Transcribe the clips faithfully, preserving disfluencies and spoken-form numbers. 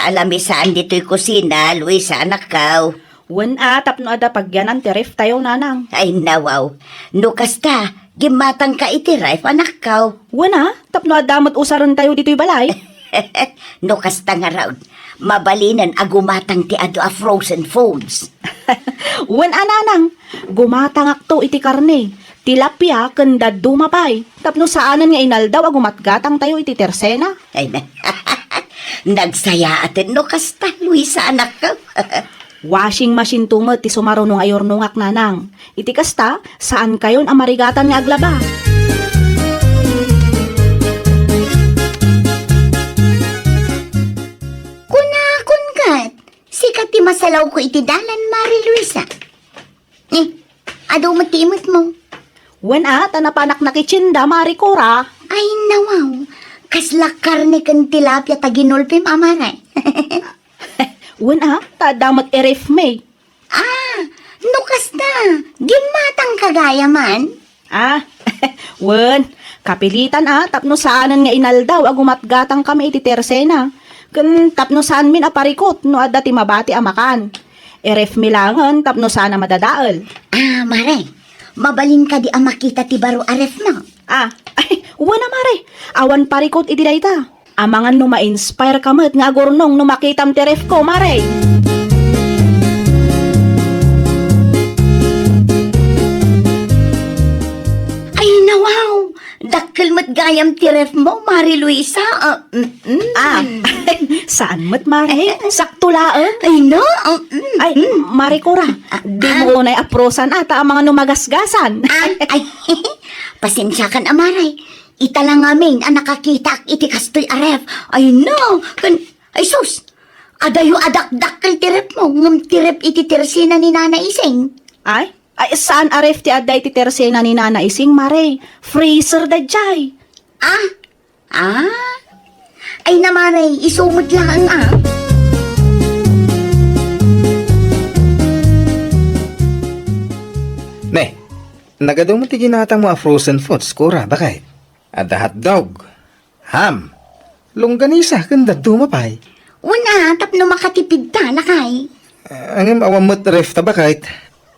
Alami saan ditoy kusina, Luisa, anakkaw. Wen a, tapno adda pagyanan ti ref tayo, nanang. Ay, nawaw. No kasta, gimmatangka iti ref, anakkaw. Wen a, tapno adda met usaren tayo ditoy balay. No kasta ngarud, mabalinen a gumatang ti adu a frozen foods. Wen a, nanang, gumatangakto iti karne, tilapia ken dadduma pay, tapno saanen nga inaldaw a gumatgatang tayo iti tersena. Ay, na-, nagsayaaten no kasta, Luisa, anakkaw. Washing machine to met ti sumaruno nga ayurnongak, nanang. Iti kasta, saan kayon a marigatan nga aglaba. Kunakon ket, sika ti masalawko iti dalan, Mari Luisa. Eh, adu met ti imetmo. Wen a, ta napanak nakitsinda, Mari Cora. Ay, nawaw. Kasla karne ken tilapia ta ginulpim, a Mari. Wen a, ta adda met i-ref mi. Ah, no kasta, gimmatangka gayam. Ah, wen, kapilitan a, tapno saanen nga inaldaw a gumatgatangkami iti tersena. Ken tapno saanmin a parikut no adda ti mabati a makan. I-ref mi laengen tapno saan a madadael. Ah, Mari, mabalin kadi a makita ti baro a refmo? Ah, ay, wen a, Mari. Awan parikut iti dayta. Amangan no ma-inspire ka met nga agurnong no makitam ti refko, Mari. Ay, nawaw! Dakkel met gayam ti refmo, Mari Luisa. Ah, mm, mm. Ah, saan met, Mari. Sakto laeng. Ay, no? Ah, mm, Ay, mm. Mari Cora, Ah, di ah. mo unay aprosan ata amangan no magasgasan. Ah, ay, pasensiakan, a Mari. Ita la ngamin a nakakitaak iti kastoy a ref. Ay, no. Kan, ay, sus. Adayo a dakdakkel ti refmo, ngem ti ref iti tersena ni Nana Ising. Ay? Ay, saan a ref ti adda iti tersena ni Nana Ising, Mari? Freezer daydiay. Ah? Ah? Ay, na, Mari, isu met laeng, ah. Ne, nagadu met ti ginatangmo a frozen foods, Cora, bakay? Adda hotdog, ham, longganisa, ken dadduma pay. Wen a, tapno makatipidta, lakay. Ah, ngem awan met ref ta, bakay.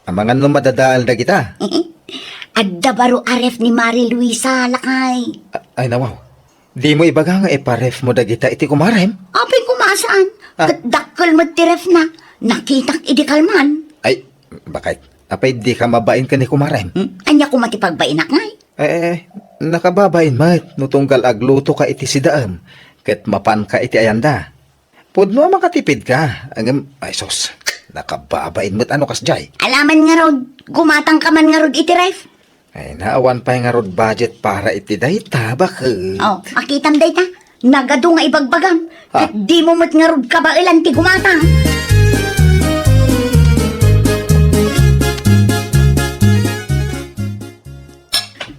Amangan no madadael dagita. Adda baro a ref ni Mari Luisa, lakay. A-, ay, nawaw. Dimo ibaga nga iparefmo dagita iti kumarem? Apay, kumasaan? Ah. Ket dakkel met ti refna. Nakitak idi kalman. Ay, bakay. Apay, dika mabain ken ni kumarem? Hmm? Ania koma ti pagbainak, ngay? Eh, nakababain met no tunggal aglutoka iti sidaem ket mapanka iti ayanda. Pudno a makatipidka, ngem, ay sus, nakababain met a no kasdiay. Alaman ngarud, gumatangka man ngarud iti ref. Ay, naawan pay ngarud budget para iti dayta, baket. Oh, makitam dayta. Nagadu nga ibagbagam. Ah. Ket dimo met ngarud kabaelan ti gumatang.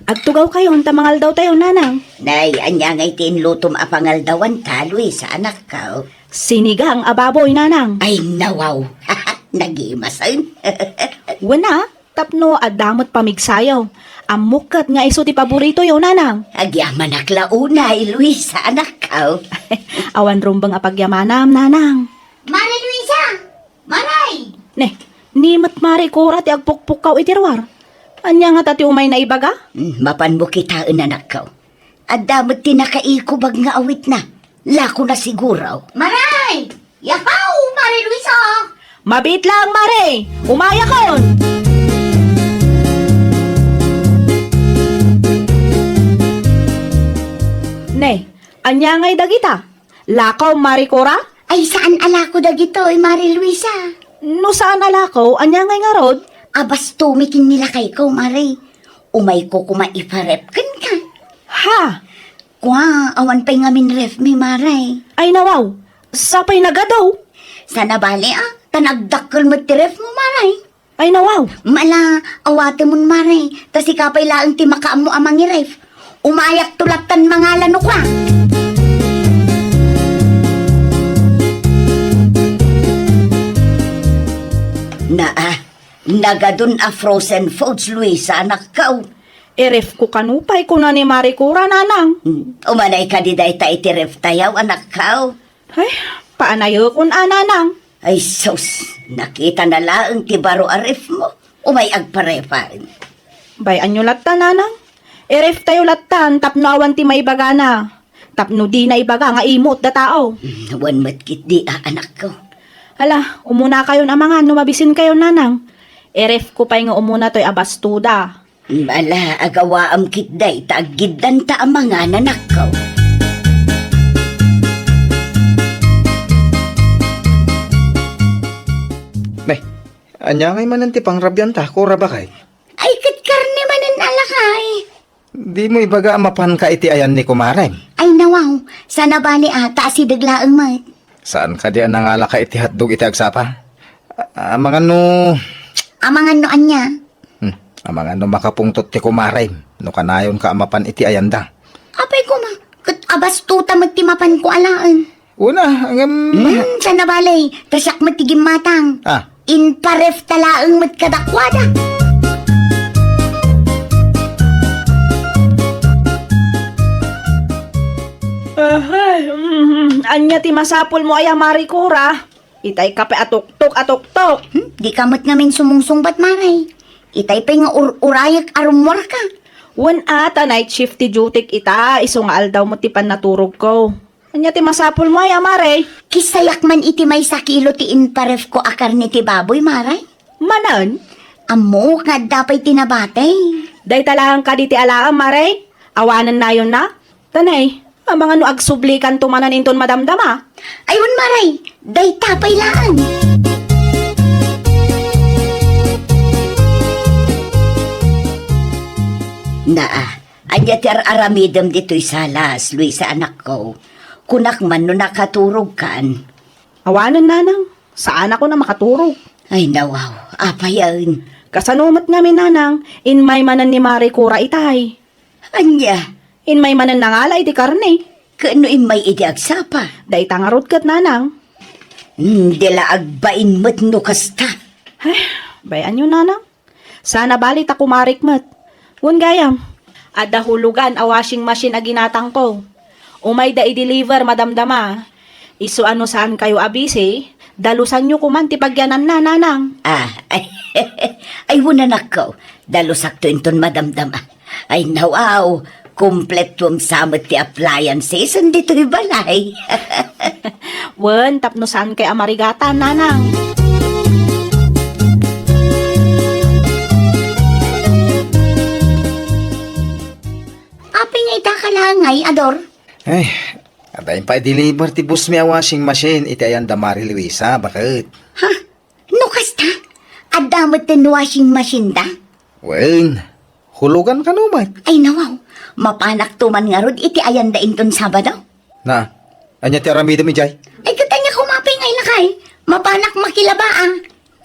Agtugawkayon ta mangaldawtayo, nanang. Nay, ania ngay ti inlutom a pangaldawan ta, Luisa, anakko? Sinigang a baboy, nanang. Ay, nawaw. Nagimasen. Wen a, tapno adda met pamigsayo. Ammok ket nga isu ti paboritoyo, nanang. Agyamanak la unay, Luisa, anakko. Awan rumbeng a pagyamanam, nanang. Mari Luisa! Maray! Ne, ni met Mari Cora ti agpukpukkaw iti ruar. Ania ngata ti umay naibaga? Hmm, mapanmo kitaen, anakko. Adda met ti nakaikubag nga awitna. Lakona siguro. Maray! Yahaw, Mari Luisa! Mabiit lang, Mari! Umayakon! Ne, ania ngay dagita? Lakaw, Mari Cora? Ay, saan a lako dagitoy, Mari Luisa? No saan a lako, ania ngay ngarud? Abastomi ken ni lakayko, Mari. Umayko koma iparef kenka. Ha? Kua, awan pay ngamin ref mi, Mari. Ay, nawaw. Sapay nagadu. Sana bali, ah. Ta nagdakkel met ti ref mo, Mari. Ay, nawaw. Mala, awatemon, Mari. Ta sika pay laeng ti makaammo a mangiref. Umayakto lattan mangala no kua. Naa, nagadun a frozen foods, Luisa, anakko. Iref ko kano pay, kuna ni Mari Cora, nanang. Hmm, umanay kadi dayta iti ref tayo, anakko. Ay, Paanayekon a, nanang. Ay sus, nakitana laeng ti baro a refmo. Umay agparepaen. Bay-anyo latta, nanang. I-reftayo lattan tapno awan ti maibagana. Tapno dina ibaga nga imut da tao. Mm, wen met ketdi a, anakko. Hala, umunakayon a mangan no mabisinkayon, nanang. I-refko pay nga umuna toy a bastoda. Mm, ala, agawaam ketdi ta aggiddanta a mangan, anakko. Nay, ania ngay manen ti pangrabianta, Kora, baket? Ay, ket karne manen a lakay. Dimo ibaga a mapanka iti ayan ni kumarem? Ay, nawaw. Saan a bali a, ta asideg laeng met. Saan kadi a nangalaka iti hotdog iti agsapa? A-, amangan no Amangan no ania? Hmm, amangan no makapungtot ti kumarem no kanayonka a mapan iti ayanda. Apay koma, ket a bastota met ti mapanko alaen. Wen a, ngem Hmm, saan a bali, ta siak met ti gimmatang. Ah. Inparefta laeng met kadakuada. Ahay, mm, ania ti masapulmo aya, Mari Kora? Itay kape a tuktok a tuktok. Hmm, dika met ngamin sumungsungbat, Mare. Itay pay nga ur-urayek a rummuarka. Wen a, ta night shift ti dutyk ita, isu nga aldaw met ti pannaturogko. Ania ti masapulmo aya, Mare? Kisayak man iti maysa kilo ti inparefko a karne ti baboy, Mare. Manen? Ammok nga adda pay ti nabati. Dayta laeng kadi ti alaem, Mare? Awanennayonna? Tanay, amangan no agsublikanto manen inton madamdama. Ay, wen, Mare, dayta pay laeng. Naa, ania ti ar-aramidem ditoy salas, Luisa, anakko? Kunak man no nakaturogkan. Awanen, nanang. Saanakon a makaturog. Ay, nawaw. Apayen? Kasano met ngamin, nanang? Immay manen ni Mare Kora itay. Ania? Immay manen nangala iti karne. Ket no immay idi agsapa? Dayta ngarud ket, nanang. Hmm, di la agbain met no kasta. Ay, bay-anyo, nanang. Saan a bali ta kumarek met. Wen gayam, adda hulugan a washing machine a ginatangko. Umayda i-deliver madamdama. Isu a no saankayo a busy, dalusanyo koman ti pagyananna, nanang. Ah, ay, ay, wen, anakko, dalusakto inton madamdama. Ay, nawaw, kumpletuem sa met ti appliances ditoy balay. Wen, tapno saankay a marigatan, nanang. Apay nga ita ka laeng ngay, Ador? Ay, adda impa-deliver ti boss mi a washing machine iti ayanda Mari Luisa, baket. Ha? No kasta, adda met ti washing machine da? Wen, hulugan kano met. Ay, nawaw, mapanakto man ngarud iti ayanda inton Sabado. Na, ania ti aramidem idiay? Ay, ket ania koma pay nga ilakay? Mapanak makilaba, ah.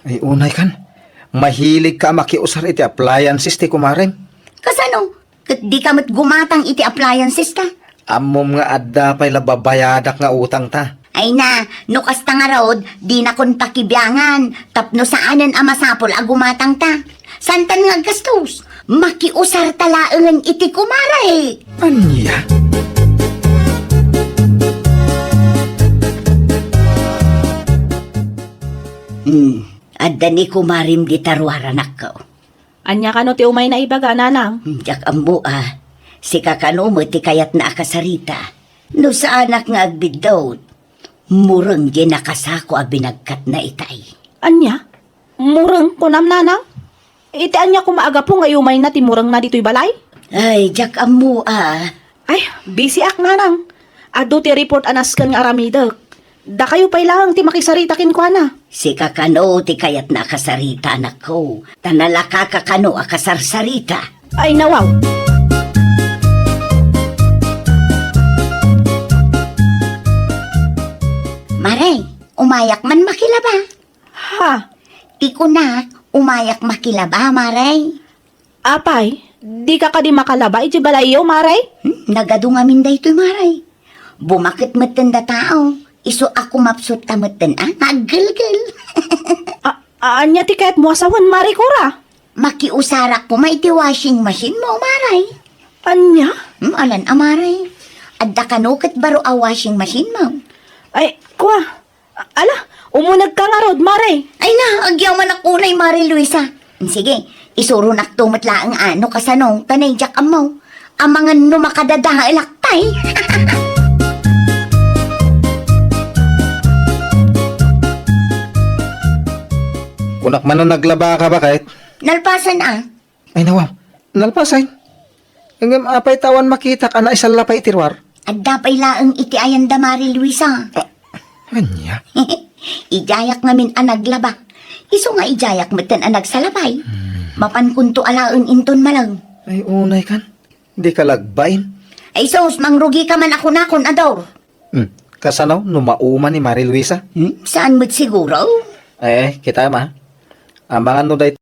Ay, unay kan. Mahilig ka a makiusar iti appliances ti kumarem. Kasano? Ket di ka met gumatang iti appliances ta? Ammom nga adda pay la babayadak nga utang ta. Ay na, no kasta ngarud, dinakon pakibiangan, tapno saanen a masapul a gumatang ta. Santan nga aggastos, makiusar ta laengen iti kumare. Ania? Hmm, adda ni kumarem dita ruar, anakko. Ania kano ti umayna ibaga, nanang? Hmm, diak ammo a. Sika kano met ti kayatna a kasarita. No saanak nga agbiddut, mureng diay nakasako a binagkatna itay. Ania? Mureng, kunam, nanang? Iti ania koma a gapu nga iumayna ti murengna ditoy balay? Ay, diak ammo a. Ay, busyak, nanang. Adu ti report a nasken nga aramidek. Dakayo pay laeng ti makisarita kenkuana. Sika kano ti kayatna a kasarita, anakko. Ta nalaka ka kano a kasarsarita. Ay, nawaw. Mare, umayak man makilaba. Ha? Ti kunak, umayak makilaba, Mare. Apay, dika kadi makalaba iti balayyo, Mare? Hmm, nagadu ngamin daytoy, Mare. Bumaket metten da tao. Isu a kumapsutta metten, a, nga aggelgel. A-, ania ti kayatmo a sawen, Mare Kora? Makiusarak koma iti washing machine mo, Mare. Ania? Hmm, alan a, Mare. Adda kano ket baro a washing machine mo? Ay, kua, A-, ala, umunegka ngarud, Mare. Ay na, agyamanak unay, Mare Luisa. Sige, isuronakto met laeng a no kasano, ta nay diak ammo. Amangan no makadadaelak pay. Kunak man no naglabaka, baket? Nalpasan a. Ay, nawaw. Nalpasan. Ngem apay ta awan makitak a naisalla pay iti ruar? Adda pay laeng iti ayanda, Mare Luisa. Ah, ania? Idiayak ngamin a naglaba. Isu nga idiayak metten a nagsalapay. Hmm. Mapankonto alaen inton malem. Ay, unay kan. Dika lagbain. Ay sus, mangrugika man a kunakon, Ador. Hmm. Kasano no mauma ni Mare Luisa? Hmm? Saan met siguro? Eh, kita ma. Amangan no day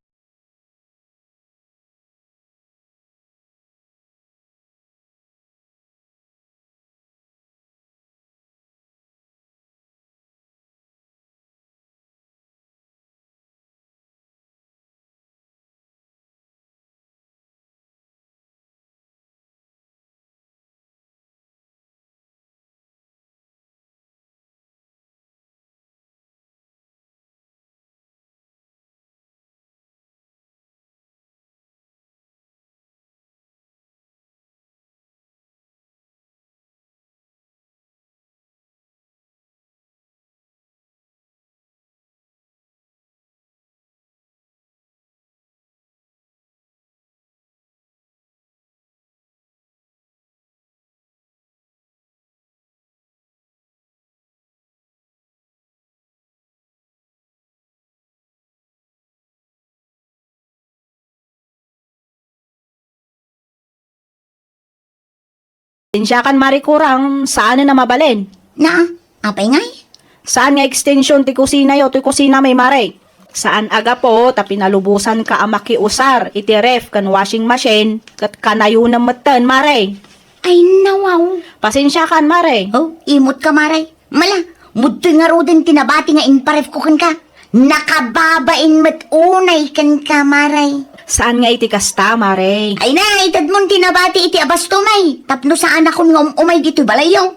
Pasensiakan, Mare Cora, saanen a mabalin. Na, apay ngay? Saan nga extension ti kusinayo, ti kusinami, Mare? Saan a gapu ta pinalubosanka a makiusar iti ref ken washing machine, ket kanayonem metten, Mare. Ay, nawaw. Pasensiakan, Mare. Oh, imot ka, Mare. Mala, mudtoy ngaruden ti nabati nga imparefko kenka. Nakababain met unay kenka, Mare. Saan nga iti kasta, Mare? Ay na, itedmon ti nabati iti abastom ay. Tapno saanakon nga um-umay ditoy balayyo.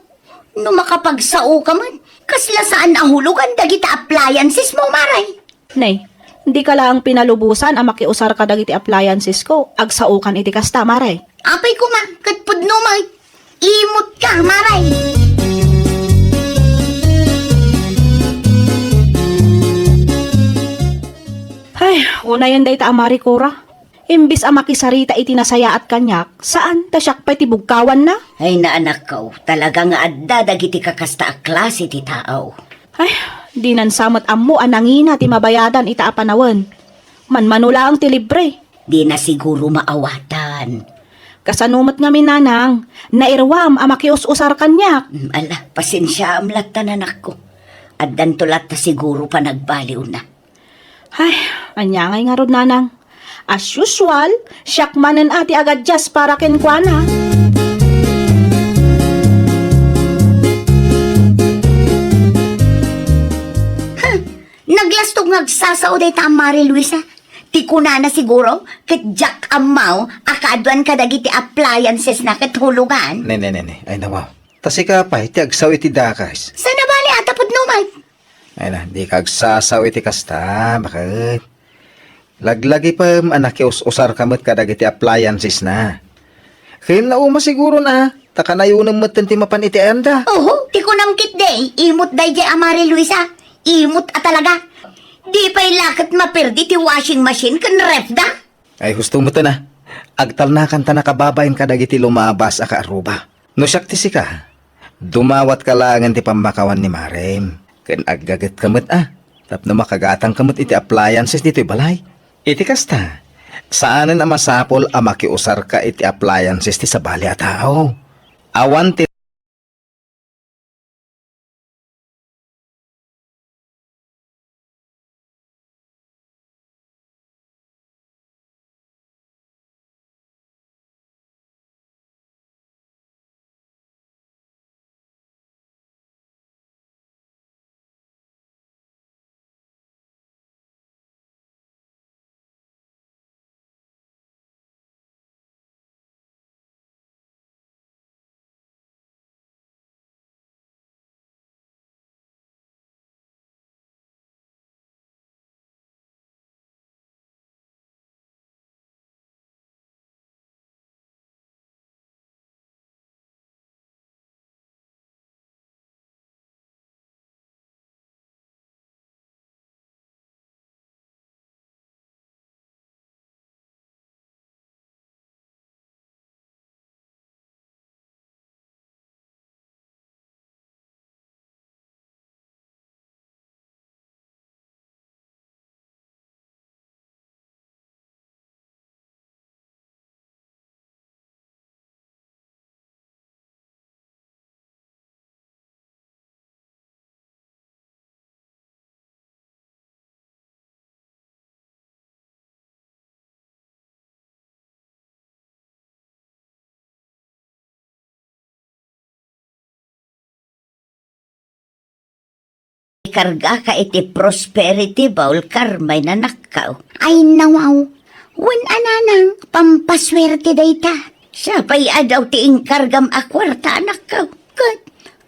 No makapagsaoka met, kasla saan a hulugan dagiti appliances mo, Mare. Nay, dika laeng pinalubosan a makiusar kadagiti appliances ko. Agsaokan iti kasta, Mare. Apay koma, ket pudno met. Imot ka, Mare. Ay, unayen dayta a Mare Cora. Imbes a makisarita iti nasayaat kaniak, saan ta siak pay ti bugkawanna? Ay, naanakko, talaga nga adda dagiti kakasta a klase ti tao. Ay, dinan sa met ammo a nangina ti mabayadan ita a panawen. Manmano laeng ti libre. Dina siguro maawatan. Kasano met ngamin, nanang? Nairuam a makius-usar kaniak. Mm, ala, pasensiaam latta, anakko. Addanto latta siguro panagbaliwna. Ay, ania ngay ngarud, nanang? As usual, siak manen a ti agadjust para kenkuana. Huh, naglastog nga agsasao dayta a Mare Luisa. Ti kunana siguro, ket diak ammo a kaaduan kadagiti appliances na ket hulugan. Ne, ne, ne, ne. Ay, nawaw. Ta sika pay ti agsao iti dakas. Sana bali, ata pudno met. Ay na, dika agsasao iti kasta, baket? Laglagipem a nakius-usarka met kadagiti appliances na. Ken nauma siguron a, ta kanayonem metten ti mapan iti ayanda. Oho, ti kunam ketdi, imot daydiay a Mare Luisa. Imot a talaga. Di pay la ket maperdi ti washing machine ken ref da. Ay, husto metten a. Agtalnakan ta nakababain kadagiti lumabas a kaarruba. No siak ti sika, dumawatka laengen ti pammakawan ni Marem, ken aggagetka met a, tapno makagatangka met iti appliances ditoy balay. Iti kasta, saanen a masapul a makiusarka iti appliances ti sabali a tao. Awan ti Agkargaka iti prosperity bowl, Carmen, anakko. Ay, nawaw. Wen a, nanang, pampaswerte dayta. Siya pay a daw ti inkargam a kuarta, anakko. Ket,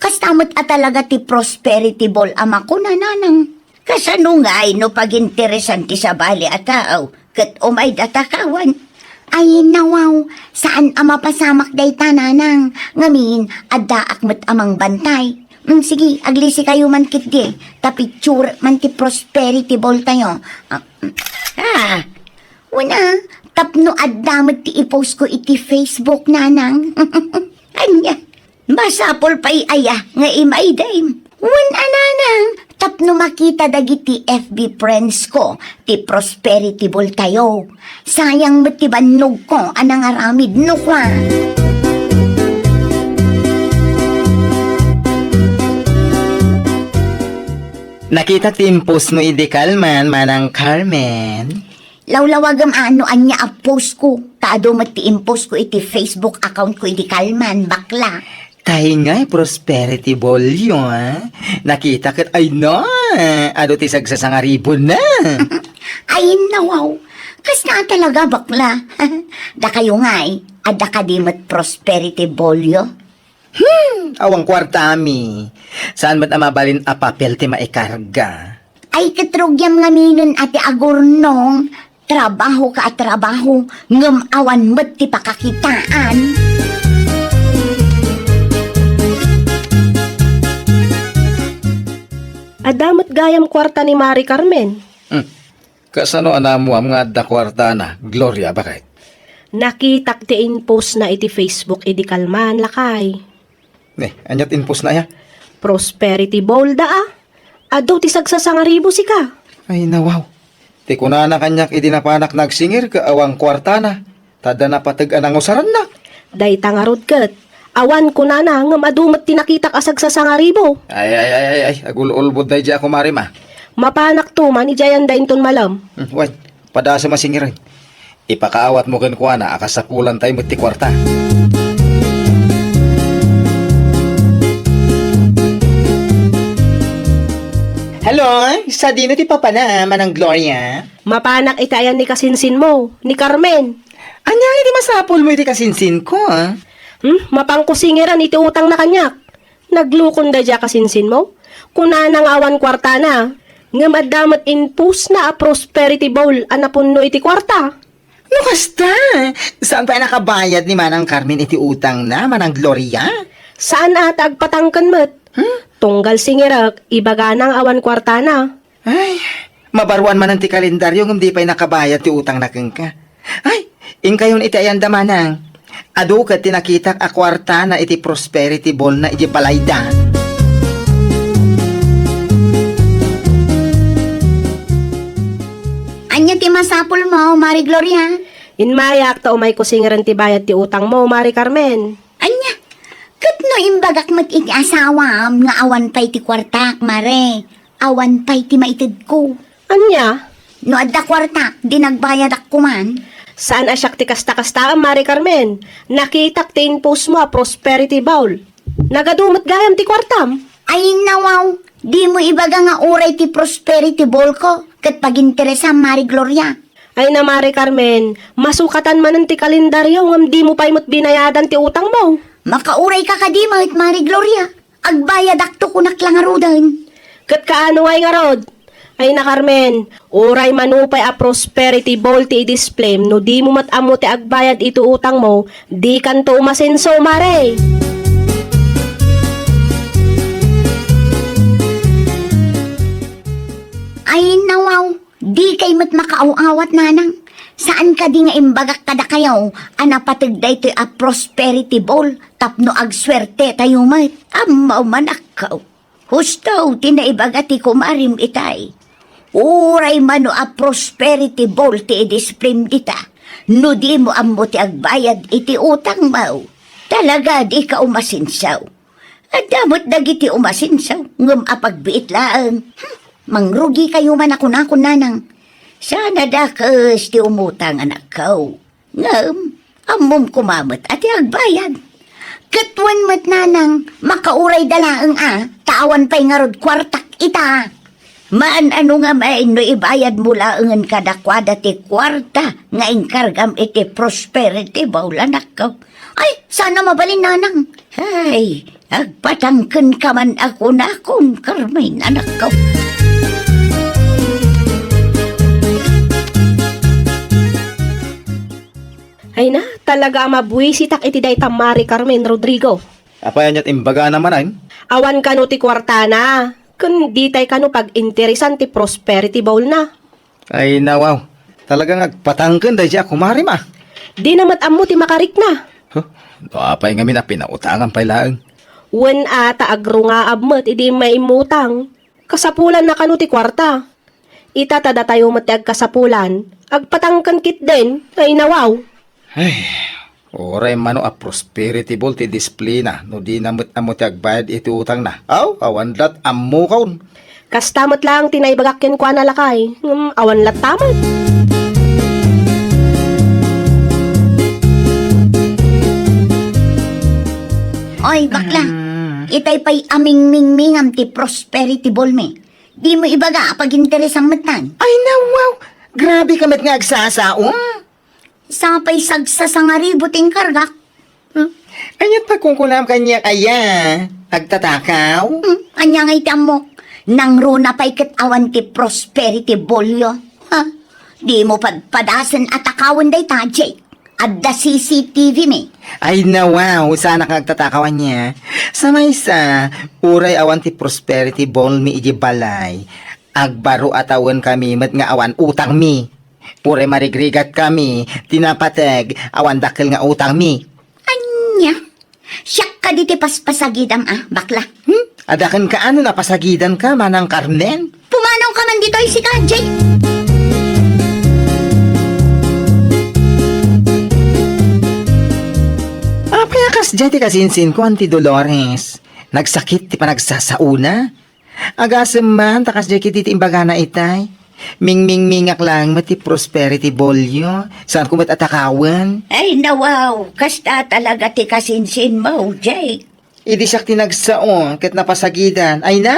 kasta met a talaga ti prosperity bowl a makuna, nanang. Kasano ngay no paginteresan ti sabali a tao ket umayda ta kawan? Ay, nawaw, saan a mapasamak dayta, nanang. Ngamin, addaak met a mangbantay. Mm, sige, aglisikayo man ketdi, ta picture man ti prosperity bowl tayo. Ah, mm. Ah, una, tapno adda met ti i-post ko iti Facebook, nanang. Ania, masapul pay aya nga imaydem? Wen a, nanang, tapno makita dagiti F B friends ko ti prosperity bowl tayo. Sayang met ti bannogko a nangaramid no kua. Nakitak ti impost mo idi kalman, Manang Carmen. Lawlawagem a no ania a post ko, ta adu met ti impost ko iti Facebook account ko idi kalman, bakla. Tay ngay prosperity bowl yo, ah. Nakita ket ay na, adu ti sagsasangaribo na. Ay, nawaw. Kasta talaga, bakla. Dakayo ngay, adda kadi met prosperity bowl yo? Hmm, awan kuartami. Saan met a mabalin a papel ti maikarga? Ay, ket rugiam ngaminen a ti agurnong, trabaho ka a trabaho, ngem awan met ti pakakitaan. Adda met gayam kuarta ni Mari Carmen. Hmm. Kasano a naammuam nga adda kuartana, Gloria, baket? Nakitak ti inpostna iti Facebook idi kalman, lakay. Ne, ania ti inpostna aya? Prosperity bowl da, ah. Adu ti sagsasangaribo sika. Ay, nawaw. Ti kunana kaniak idi napanak nagsingir ket awan kuartana, ta adda napateg a nangusaranna. Dayta ngarud ket, awan kunana ngem adu met ti nakitak a sagsasangaribo. Ay, ay, ay, ay, ay, agul-ulbod daydiay a kumarim, ah. Mapanakto man idiay anda inton malem. Hmm, wen, padasem a singiren. Ipakaawatmo kenkuana a kasapulan tayo met ti kuarta. Hello, sadino ti papana, Manang Gloria? Mapanak iti ayan ni kasinsinmo, ni Carmen. Ania iti masapulmo iti kasinsinko, ah? Hmm, mapanko singiran iti utangna kaniak. Naglukon daydiay a kasinsinmo? Kunana nga awan kuartana. Ngem adda met inpostna a prosperity bowl a napunno iti kuarta. No kasta, saan pay a nakabayad ni Manang Carmen iti utangna, Manang Gloria? Saan a ta agpatangken met. Hmm? Tunggal singirek, ibagana nga awan kuartana. Ay, mabaruan manen ti kalendaryo ngem di pay nakabayad ti utangna kenka. Ay, inkayon iti ayanda, Manang. Adu ket ti nakitak a kuartana iti prosperity ballna idiay balayda. Ania ti masapulmo, Mari Gloria? Immayak ta umayko singirek ti bayad ti utangmo, Mari Carmen. Ania? Ket no imbagak met iti asawam nga awan pay ti kuartak, Mare, awan pay ti maitedko. Ania? No adda kuartak, di nagbayadak koman. Saan a siak ti kasta-kastaem, Mare Carmen. Nakitak ti inpostmo a prosperity bowl. Nagadu met gayam ti kuartam. Ay, nawaw, dimo ibaga nga uray ti prosperity bowl ko ket paginteresam, Mare Gloria. Ay na, Mare Carmen, masukatan manen ti kalendaryo ngem dimo pay met binayadan ti utangmo. Makaurayka kadi met, Mare Gloria? Agbayadakto kunak la ngaruden. Ket kaano ngay ngarud? Ay na, Carmen, uray manupay a prosperity bowl ti i-displayem no dimo met ammo ti agbayad iti utangmo, dikanto umasenso, Mare. Ay, nawaw. Dikay met makaaw-awat, nanang. Saan kadi nga imbagak kadakayo a napateg daytoy a prosperity bowl tapno agsuertetayo met? Ammo, manakko. Husto ti naibaga ti kumarim itay. Uray mano a prosperity bowl ti i-displayem dita, no dimo ammo ti agbayad iti utangmo, talaga dika umasenso. Adda met dagiti umasenso ngem apagbiit laeng. Hmm, mangrugikayo man a kunakon, nanang. Saan a dakes ti umutang, anakko. Ngem, ammom koma met a ti agbayad. Ket wen met, nanang, makaurayda laeng a, ta awan pay ngarud kuartak ita. Maan-ano ngamin no ibayadmo laengen kadakuada ti kuarta nga inkargam iti Prosperity Bowl, anakko. Ay, saan a mabalin, nanang. Ay, agpatangkenka man a kunakon, Carmen, anakko. Ay na, talaga a mabuisitak iti dayta Mari Carmen, Rodrigo. Apay aniat imbagana manen? Awan kano ti kuartana, ken ditay kano pag-interesan ti Prosperity Bowl-na. Ay, nawaw. Talaga nga agpatangken daydiay a kumarim, a. Dina met ammo ti makarikna. Huh? No apay ngamin a pinautangan pay laeng? Wen a, ta agrungaab met idi immay immutang. Kasapulanna kano ti kuarta. Ita ta datayo met ti agkasapulan, agpatangken ketdin, ay nawaw. Ay, uray mano a Prosperity Bowl ti displina no dina met ammo ti agbayad iti utangna. Aw, awan lat ammokon. Kasta met laeng ti naibagak kenkuana, lakay, ngem awan latta met. Oy, bakla, itay pay a mingmingmingam ti Prosperity Bowl-mi. Dimo ibaga a pag-interesam metten. Ay, nawaw! Grabe ka met nga agsasaom. Sapay sagsasangaribu ti inkargak. Hmm? Aniat pagkunkunam kaniak aya? Agtatakaw? Hmm, ania ngay ti ammok? Nangruna pay ket awan ti Prosperity Bowl-yo. Ha? Dimo padpadasen a takawen dayta, Jake. Adda C C T V-mi. Ay, nawaw, saanak nga agtatakaw ania. Sa maysa, uray awan ti Prosperity Bowl-mi idiay balay, agbaro a tawen kami met nga awan utangmi. Uray marigrigat kami, ti napateg, awan dakkel nga utangmi. Ania? Siak kadi ti paspasagidam a, bakla. Hmm? Adda kenka a no napasagidanka, Manang Carmen? Pumanawka man ditoy, sika, Jay. Apay a kasdiay ti kasinsinko, Auntie Dolores? Nagsakit ti panagsasaona? Agasem man, ta kasdiay ketdi ti imbagana itay. Mingmingmingak laeng met ti Prosperity Bowl-yo. Saanko met a takawen. Ay, nawaw, kasta talaga ti kasinsinmo, Jake. Idi siak ti nagsao ket napasagidan, ay na,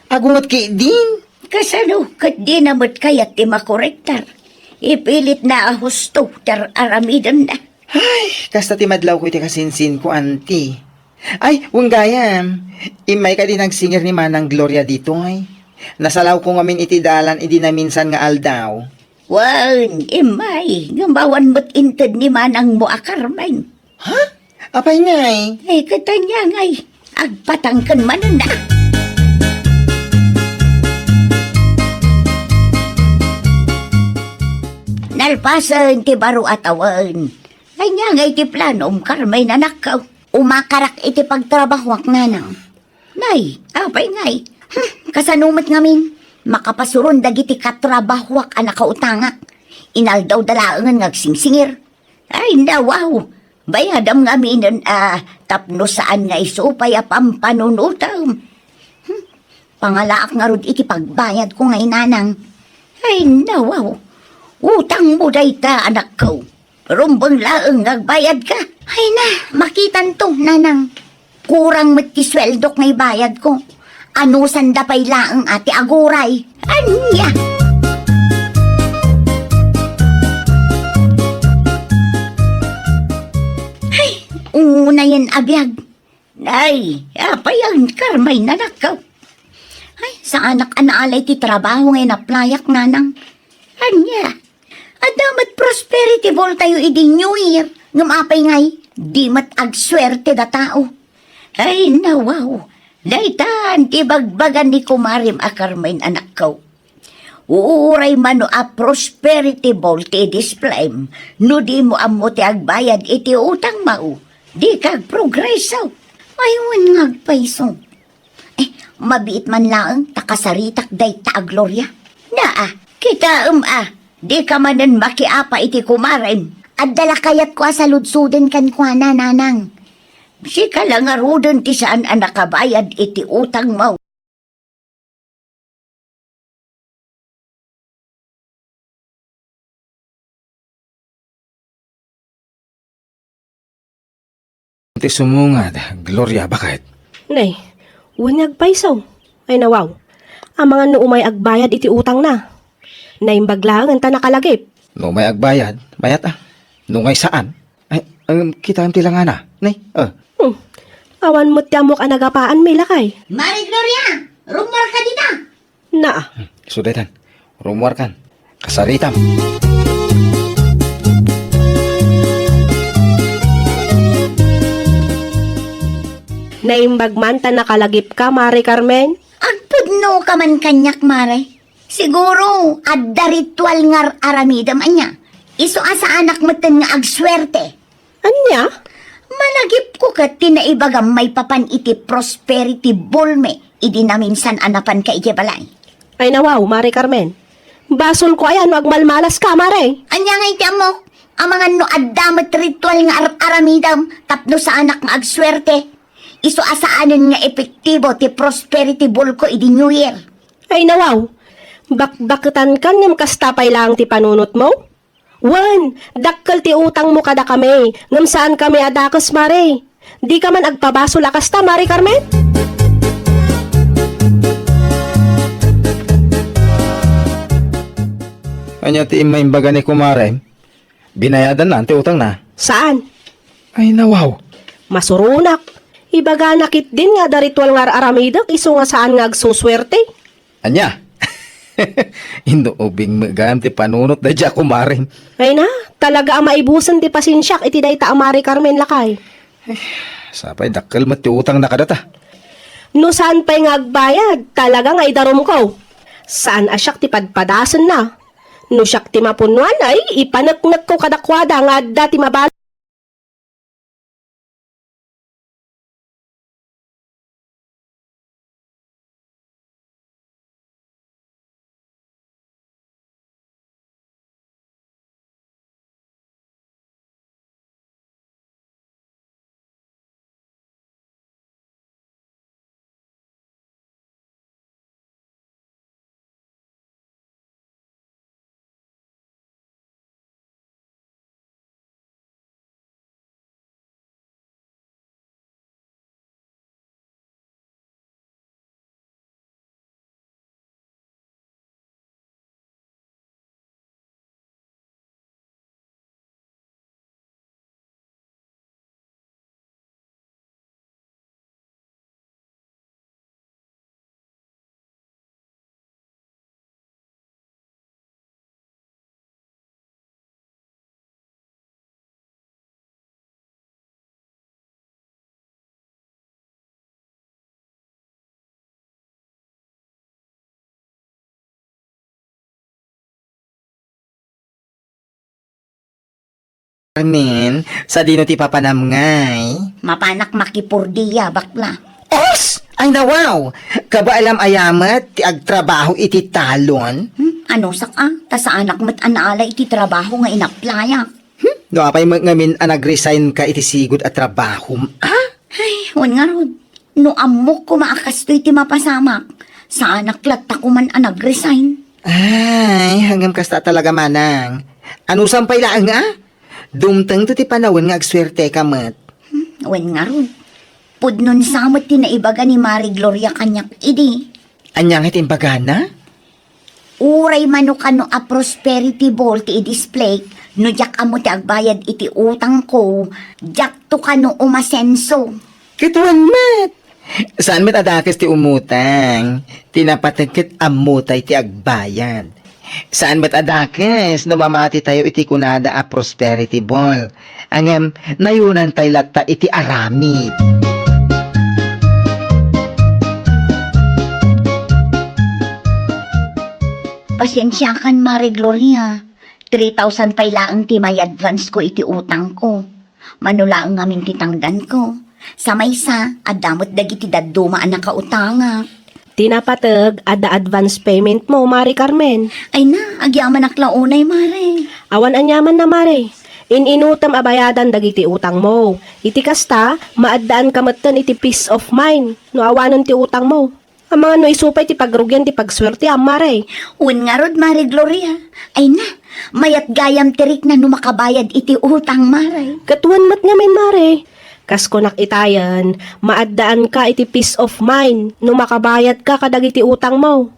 agungot ketdin. Kasano ket dina met kayat ti makorektar? Ipilitna a husto ti ar-aramidenna. Ay, kasta ti madlawko iti kasinsinko, Auntie. Ay, wen gayam, immay kadi nagsingir ni Manang Gloria ditoy? Nasalawko ngamin iti dalan idi naminsan nga aldaw. Wen, immay, ngem awan met inted ni manangmo a Carmen. Ha? Apay ngay? Ay, ket ania ngay, agpatangken manen a. Nalpasen ti baro a tawen. Ania ngay ti planom, Carmen, anakko? Umakarak iti pagtrabahoak, nanang. Nay, apay ngay? Hmm, kasano met ngamin? Makapasuron dagiti katrabahoak a nakautangak. Inaldawda laengen nga agsingsingir. Ay, nawaw! Bayadam ngaminen a tapno saan nga isu pay a pampanunotem. Hmm, pangalaak ngarud iti pagbayadko ngay, nanang. Ay, nawaw! Utangmo dayta, anakko. Rumbeng laeng nga agbayadka. Ay na, makitanto, nanang. Kurang met ti sueldok nga ibayadko. Anusanda pay laeng a ti aguray. Ania? Ay, unayen a biag. Nay, apay a inkar may nanakaw? Ay, saanak a naalay ti trabaho nga inaplayak, nanang. Ania? Adda met prosperity ball tayo idi New Year. Ngem apay ngay, di met agsuerte da tao. Ay, nawaw. Daytan ti bagbagan ni kumarim a Carmen, anakko. Uray mano a prosperity ball ti i-displayem, no di mo ammo ti agbayad iti utang mo, di ka agprogreso. Ay, wen nga agpayso. Eh, mabiit man laeng ta kasaritak dayta a Gloria. Naa, kitaem a, di ka manen makiapa iti kumarem. Adda la kayatko a saludsoden kenkuana, nanang. Sika la ngaruden ti saan a nakabayad iti utang mo. Ti sumungad, Gloria, baket. Nay, wen nga agpayso. Ay, nawaw. Amangan no umay agbayad iti utangna. Naimbag laeng ta nakalagip. No umay agbayad, mayat a. No ngay saan, ay, um, kitaem ti langana. Nay, ah. Hmm. Awan met ti ammok a nagapaanmi, lakay. Mari Gloria, rummuarka dita. Naa. Hmm, isu daytan. Rummuarkan. Kasaritam. Naimbag man ta nakalagipka, Mari Carmen? Agpudnoka man kaniak, Mare. Siguro, adda ritual nga ar-aramidem, ania? Isu a saanak metten nga agsuerte. Ania? Malagipko ket ti naibagam maipapan iti prosperity ball mi idi naminsan a napanka idiay balay. Ay nawaw, Mare Carmen. Basolko aya no agmalmalaska, Mare. Ania ngay ti ammok? Amangan no adda met ritual nga ar-aramidem tapno saanak nga agsuerte. Isu a saanen nga epektibo ti prosperity ball ko idi New Year. Ay nawaw, bakbaketankan ngem kasta pay laeng ti panunotmo? Wen, dakkel ti utangmo kadakami, ngem saankami a dakes, Mare. Dika man agpabasol a kasta, Mare Carmen? Ania ti immaimbaga ni kumarem? Binayadanna ti utangna? Saan. Ay, nawaw. Masuronak. Ibagana ketdin nga adda ritual nga ar-aramidek isu nga saan nga agsusuerte. Ania? Inno ubing met gayam ti panunot daydiay a kumarem. Ay na, talaga a maibusen ti pasensiak iti dayta a Mari Carmen, lakay. Sapay dakkel met ti utangna kadata. No saan pay nga agbayad, talaga nga idarumko. Saan a siak ti padpadasenna. No siak ti mapunnoan, ay ipaneknekko kadakuada nga adda ti mabal- Carmen, sadino ti papanam ngay? Mapanak makipurdia, bakla. Os! Ay, nawaw! Kabaelam aya met ti agtrabaho iti talon? Hmm? Ano sak a? Ta saanak met a naala iti trabaho nga inaplayak. Hmm? No apay met ngamin a nag-resign ka iti sigud a trabahom, a? Ay, wen ngarud. No ammok koma a kastoy ti mapasamak, saanak latta koman a nag-resign. Ay, ngem kasta talaga, manang. Anusam pay laeng, a? Dumtengto ti panawen nga agsuerteka met. Hmm, wen ngarud. Pudnon sa met ti naibaga ni Mari Gloria kaniak idi. Ania nga ti imbagana? Uray mano kano a prosperity ball ti i-display, no diak ammo ti agbayad iti utangko, diakto kano umasenso. Ket wen met! Saan met a dakes ti umutang, ti napateg ket ammotay ti agbayad. Saan met a dakes no mamatitayo iti kunada a prosperity ball. Ngem, nayunantay latta iti aramid. Pasensiakan, Mare Gloria. Three thousand pay laeng ti may-advance ko iti utangko. Mano laeng ngamin ti tangdanko. Sa maysa, adda met dagiti dadduma a nakautangak. Ti napateg, adda advance payment mo, Mare Carmen. Ay na, agyamanak la unay, Mare. Awan aniamanna, Mare. In-inutem a bayadan dagiti utangmo. Iti kasta, maaddaanka metten iti peace of mind no awanen ti utangmo. Amangan no isu pay ti pagrugian ti pagsuerteam, Mare. Wen ngarud, Mare Gloria. Ay na, mayat gayam ti rikna no makabayad iti utang, Mare. Ket wen met ngamin, Mare. Kas kunak itayen, maaddaanka iti peace of mind no makabayadka kadagiti utangmo.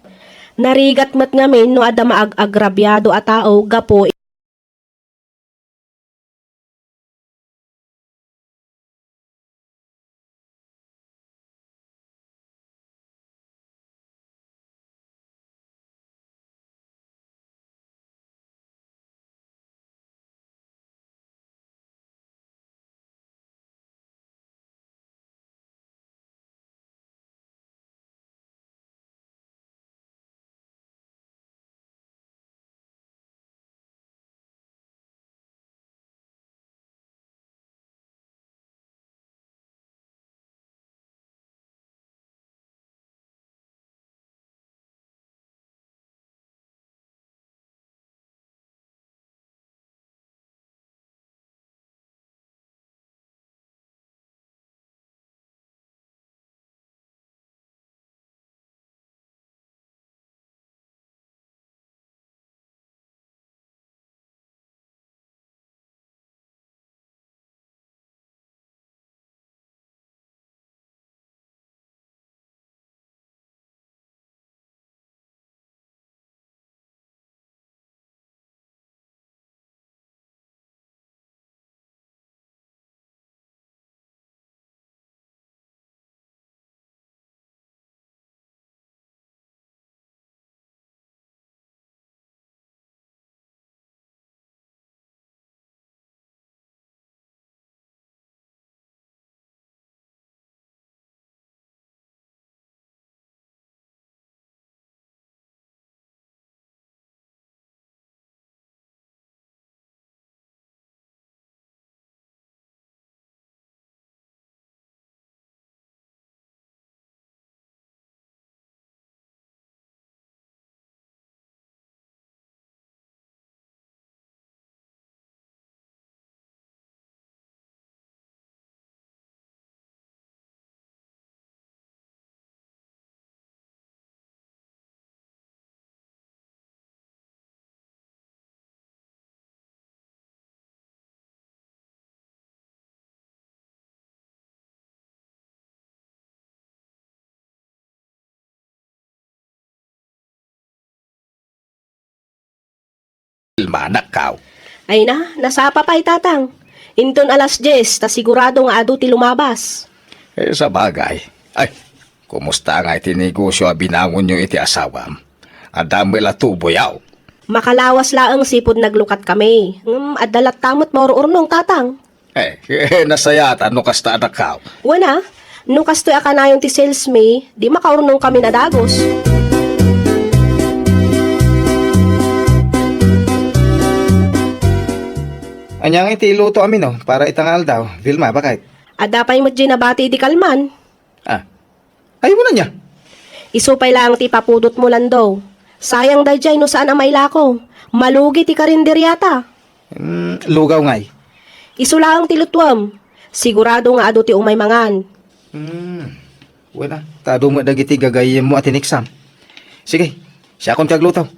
Narigat met ngamin no adda maag-agrabiado a tao gapu Vilma, anakkaw. Ay na, nasapa pay, Tatang. Inton alas dies, ta sigurado nga adu ti lumabas. Eh, sabagay. Ay, kumusta nga iti negosyo a binangonyo iti asawam? Adda met la tuboyaw? Makalawas laeng sipud naglukat kami. Ngem adda latta met maur-urnong, Tatang. Eh, eh, nasayaat no kasta, anakkaw. Wen a, no kastoy a kanayon ti sales mi, di makaurnong kami a dagus. Ania ngay ti iluto a menu para ita nga aldaw, Vilma, baket? Adda pay met diay nabati idi kalman. Ah. Ay, wen ania? Isu pay laeng ti ipapudotmo, Lando. Sayang daydiay no saan a mailako. Malugi ti karinderiata. Hmm, lugaw ngay. Isu laeng ti lutuem. Sigurado nga adu ti umay mangan. Hmm. Wen a, ta adu met dagiti gagayyemmo a tiniksam. Sige, siakon ti agluto.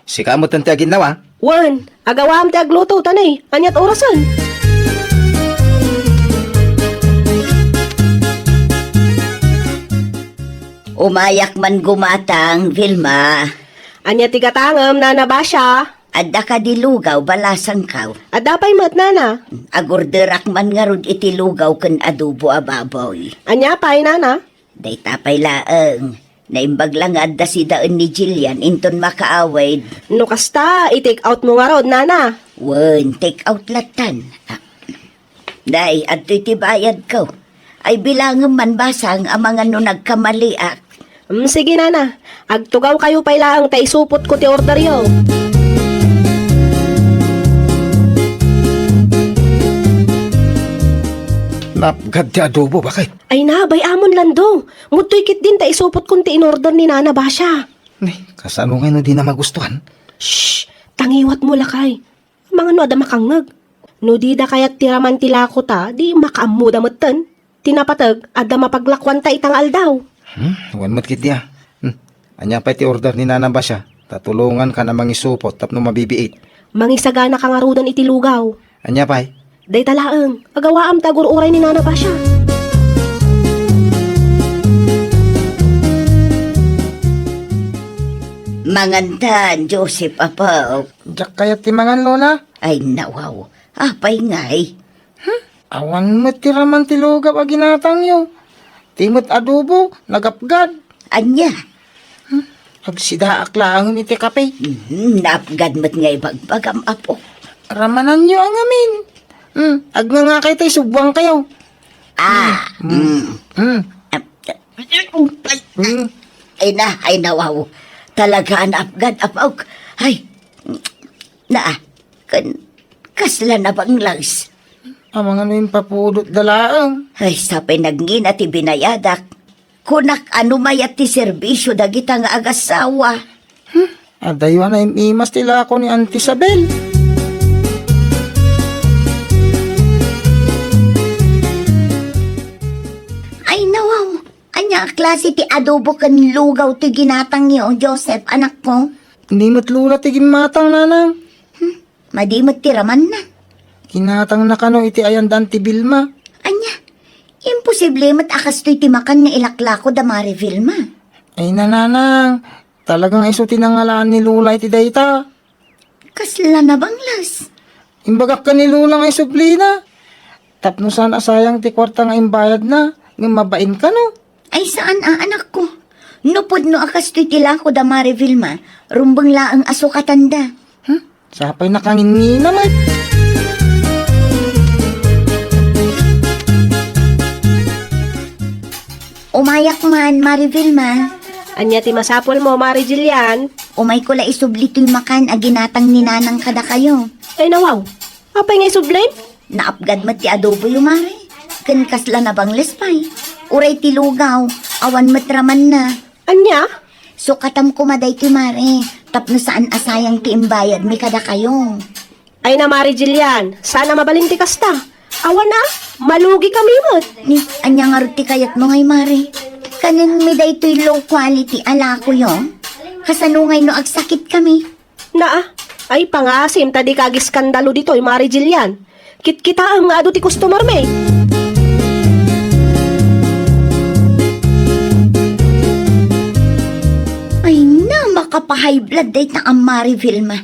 Sika metten ti aginnawa. Wen, agawaam ti agluto, ta nay, aniat orasen? Umayak man gumatang, Vilma. Ania ti gatangem, Nana Basia? Adda kadi lugaw, balasangkaw? Adda pay met, Nana. Agorderak man ngarud iti lugaw ken adobo a baboy. Ania pay, Nana? Dayta pay laeng. Naimbag la nga adda sidaen ni Jillian inton makaawid. No kasta, i-take out mo ngarud, Nana. Wen, take out lattan. Ah. Day, adtoy ti bayadko. Ay, bilangem man basang amangan no nagkamaliak. Mm, sige, Nana. Agtugawkayo pay laeng ta isupotko ti orderyo. Napgad ti adobo, baket? Ay na, bay-amon, Lando. Mudtoy ketdin ta isupotkon ti inorder ni Nana Basia. Ni, kasano ngay no dina magustuhan? Shh! Tangiwatmo, lakay. Amangan no adda makangngeg. No dida kayat ti raman ti lakota, di makaammoda metten. Ti napateg, adda mapaglakuanta ita nga aldaw. Hmm, wen met ketdi a. Hmm. Ania pay ti order ni Nana Basia? Ta tulongankan a mangisupot tapno mabibiit. Mangisaganaka ngaruden iti lugaw. Ania pay? Dayta laeng, agawaam ta agur-uray ni Nana Basia. Mangantan, Joseph, apo. Diak kayat ti mangan, Lola. Ay, nawaw. Apay ngay? Hmm? Awan met ti raman ti lugaw a ginatangyo. Ti met adobo, nagapgad. Ania? Hmm? Agsidaak laeng iti kape. Mhm, naapgad met nga ibagbagam, apo. Ramananyo a ngamin. Hmm, agngangakay tay subwang kayo. Ah, Hmm. mm. Hmm. Ay, Hmm. ay na, ay nawaw. Talaga naapgad, apo. Ay, na, kan, kasla nabanglas. Amangan no impapudot da laeng. Ay, sapay nagngina ti binayadak. Kunak, ano mayat ti serbisyo dagita nga agasawa? Hmm, adayo a naim-imas ti lako ni Auntie Isabel. Ay, nawaw. Ania a klase ti adobo ken lugaw ti ginatangyo, Joseph, anakko? Ni met Lola ti gimmatang, Nanang. Hmm, madi met ti ramanna. Ginatangna kano iti ayan da Auntie Vilma. Ania? Imposible met a kastoy ti makan nga ilaklako da Mari Vilma. Ay, Nanang, talagang isu ti nangalaan ni Lola iti dayta. Kasla nabanglas? Imbagak ken ni Lola nga isublina. Tapno saan a sayang ti kuarta nga imbayadna, ngem mabain kano? Ay, saan a, anakko. No pudno a kastoy ti lako da Mari Vilma, rumbeng laeng a sukatanda. Hmm? Sapay nakanginnina met. Umayak man, Mari Vilma. Ania ti masapulmo, Mari Jillian? Umayko la isubli toy makan a ginatang ni Nanang kadakayo. Ay, nawaw. Apay nga isublim? Naapgad met ti adoboyo, Mari. Ken kasla nabangles pay. Uray ti lugaw, awan met ramanna. Ania? Sukatam koma daytoy, Mari, tapno saan a sayang ti imbayadmi kadakayo. Ay na, Mari Jillian, saan a mabalin ti kasta. Awan a, malugi kami met. Ni, ania ngarud ti kayatmo ngay, Mari? Kanenmi daytoy low quality a lakoyo? Kasano ngay no agsakit kami? Naa, ay pangasim ta dika agiskandalo ditoy, Mari Jillian. Kitkitaem nga adu ti customer mi. Ay na, makapa-high blood dayta a Mari Vilma.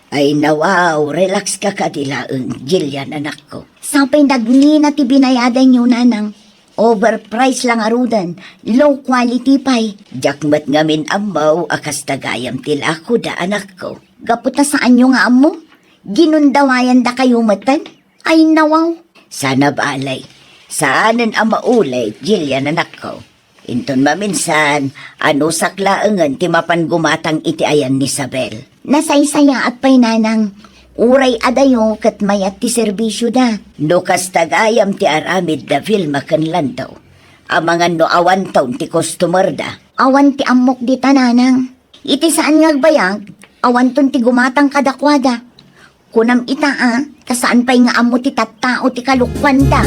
Ay, nawaw, relax ka kadi laeng, Jillian, anakko. Sapay nagngina ti binayadanyo, Nanang. Overprice la ngaruden, low quality pay. Diak met ngamin ammo a kasta gayam ti lakoda, anakko. Gapu ta saanyo nga ammo, ginundawayandakayo meten. Ay, nawaw. Sana balay. Saanen a maulay, Jillian, anakko. Inton maminsan, anusak laengen ti mapan gumatang iti ayan ni Isabel. Nasaysayaat pay, Nanang. Uray adayo ket mayat ti serbisioda. No kasta gayam ti aramid da Vilma ken Lando, amangan no awanton ti customer da. Awan ti ammok dita, Nanang. Iti saan nga agbayag, awanton ti gumatang kadakuada. Kunam ita a, ta saan pay nga ammo ti tattao ti kalokuanda.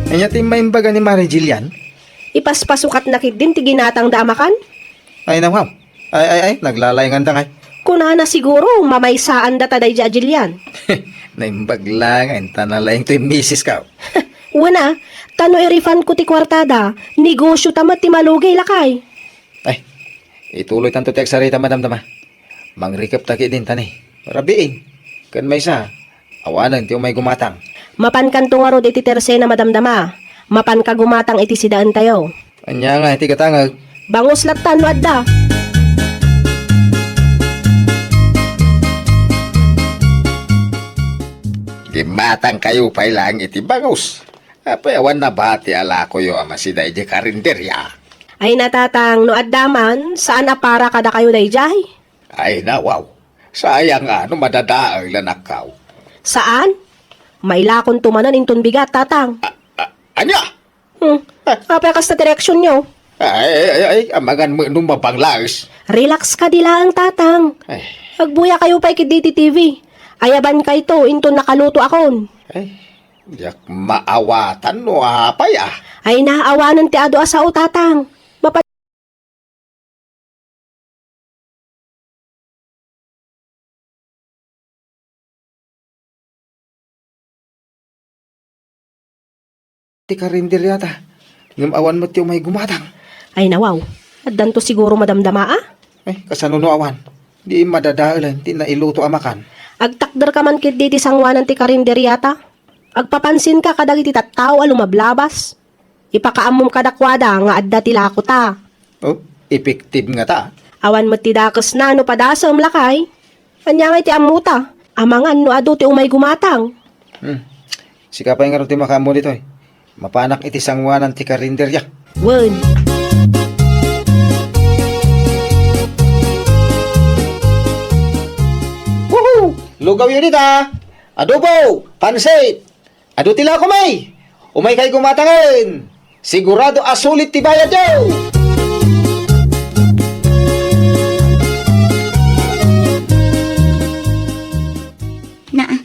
Ania ti maimbaga ni Mari Jillian? Ipaspasukatna ketdin ti ginatangda a makan. Ay, nawaw. Ay, ay, ay, naglalainganda ngay. Kunana siguro, mamaysaanda ta daydi a Jillian. Naimbag la ngay, ta nalaing toy misis ka. Wen a, ta no i-refund ko ti kuartada, negosio ta met ti malugi, lakay. Ay, ituloy tanto ti agsarita, madamdama. Mangrikep ta ketdin ta ni. Rabiin. Ken maysa, awanen ti umay gumatang. Mapankanto ngarud iti tersena, madamdama. Mapanka gumatang iti sidaentayo. Ania nga iti gatangek? Bangus lattan no adda. Gimmatangkayo pay laeng iti bangus. Apay awan nabati a lakoyo a masida idiay karinderia? Ay na, Tatang, no adda man, saan a para kadakayo daydiay? Ay, nawaw. Sayang a no madadael la nakkaw. Saan? Mailakonto manen inton bigat, Tatang. A-, a-, ania? Hmm. Ah. Apay kasta ti reaksionyo? Ay, ay, ay, ay, amangan met no mabanglas. Relax kadi laeng, Tatang. Ay. Agbuyakayo pay ketdi iti T V. Ayabankayto inton nakalutoakon. Ay, diak maawatan no apay, ah. Ay, naawanen ti adu a sao, Tatang. Mapa- ti karinderiata, ngem awan met ti umay gumatang. Ay, nawaw. Addanto siguro madamdama, a? Ay, kasano no awan? Di madadaelen ti nailuto a makan. Agtakderka man ketdi iti sangoanan ti karinderiata. Agpapansinka kadagiti tattao a lumablabas. Ipakaammom kadakuada nga adda ti lakota. Oh, effective ngata. Awan met ti dakesna no padasem, lakay. Ania ngay ti ammota? Amangan no adu ti umay gumatang. Hmm. Sika pay ngarud ti makaammo ditoy. Mapanak iti sangoanan ti karinderia. Wen. Woohoo! Lugawyo dita! Adobo! Pansit! Adu ti lakom, ay! Umaykay gumatangen! Sigurado a sulit ti bayadyo! Naa,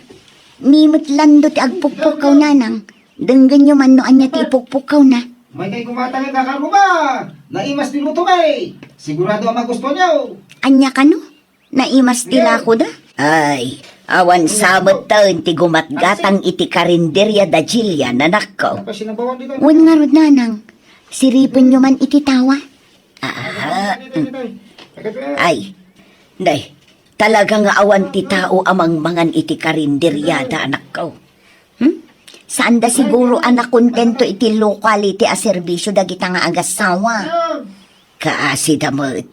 ni met lando ti agpukpukaw, nanang. Denggenyo man no ania ti ipukpukawna. Umaykay gumatangen, kakabuma! Naimas ti luto, ay! Sigurado a magustuanyo! Ania kano? Naimas ti lakoda? Ay, awan sa metten ti gumatgatang iti karinderia da Jillian, anakko. Wen ngarud, nanang, siripenyo man iti tawa. Aha. Ay, nay, talaga nga awan ti tao a mangmangan iti karinderiada, anakko. Hmm? Saanda siguro a nakontento iti low quality a serbisyo dagita nga agassawa. Kaasida met,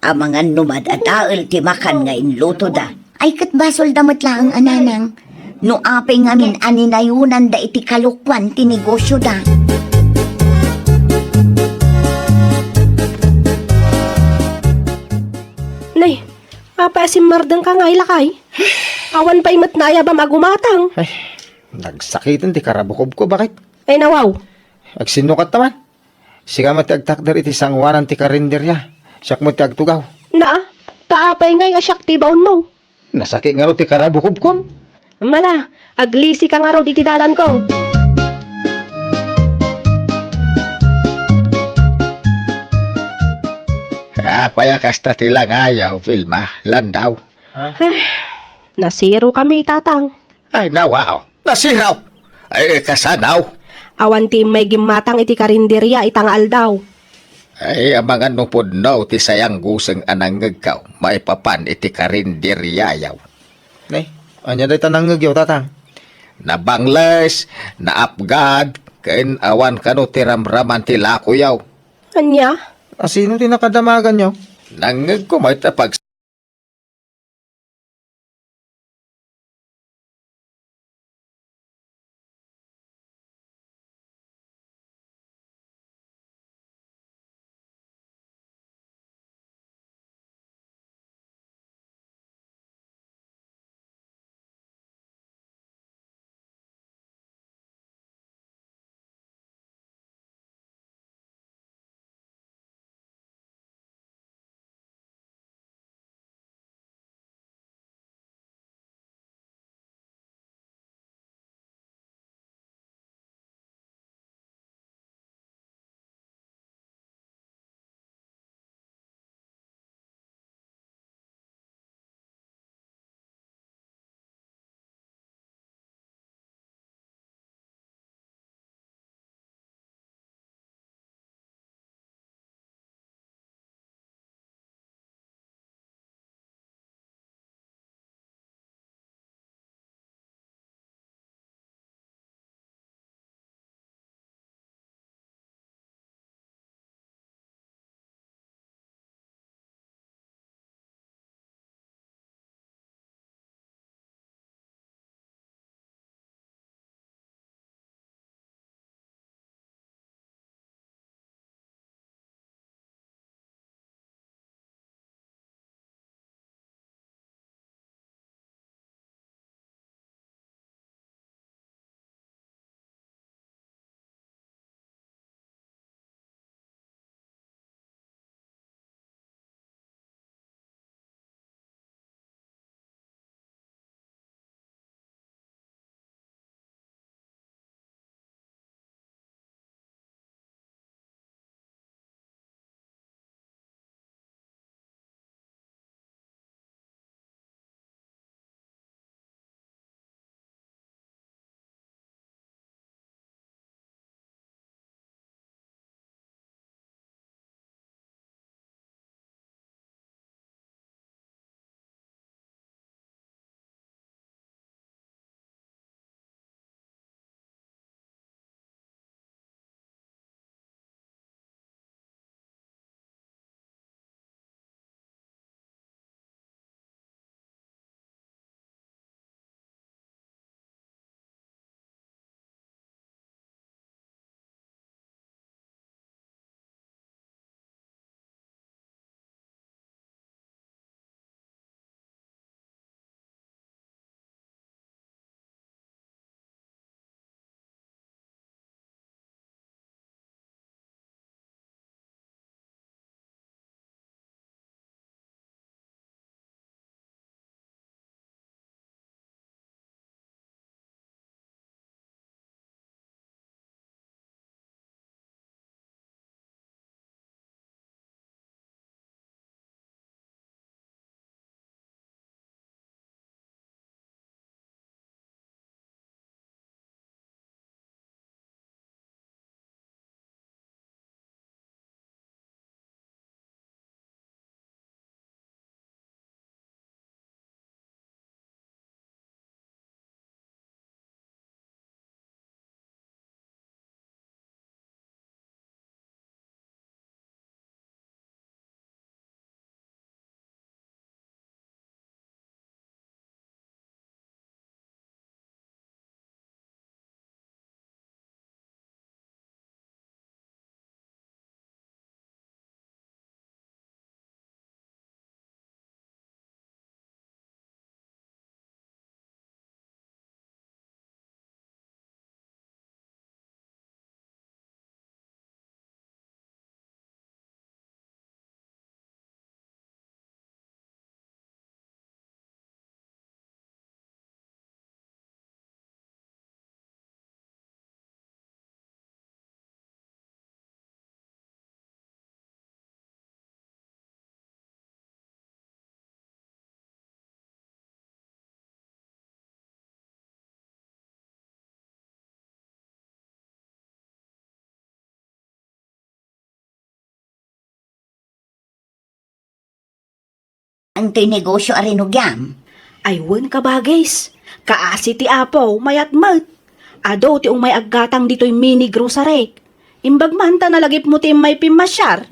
amangan no madadael ti makan nga inlutoda. Ay, ket basolda met laeng a nanang, no apay ngamin a ninayonanda iti kalokuan ti negosyoda. Nay, apay a simmardengka ngay, lakay? Awan pay met naayabam a gumatang. Ay, nagsakiten ti karabukobko, bakit? Ay, nawaw. Agsinnukatta man. Sika met ti agtakder iti sangoanan ti karinderia. Siak met ti agtugaw. Naa, ta apay ngay a siak ti ibaonmo? Nasakit ngarud ti karabukobkon. Mala, aglisika ngarud iti dalanko. Apay a kasta ti langayaw, Vilma, Landaw? Ay, nasirokami, tatang. Ay, nawaw. Nasirok! Ay, kasano? Awan ti immay gimmatang iti karinderia ita nga aldaw. Ay, amangan no pudno ti sayangguseng a nangngegko maipapan iti karinderiayo. Nay, ania dayta nangngegyo, tatang? Nabangles, naapgag, ken awan kano ti ramraman ti lakoyo. Ania? A, sino ti nakadamaganyo? Nangngegko met a pag- toy negosyo a rinugiam. Ay wen, kabagis. Kaasi ti apo, mayat met. Adu ti umay aggatang ditoy mini grocery. Imbag man ta nalagipmo ti immay pimmasiar.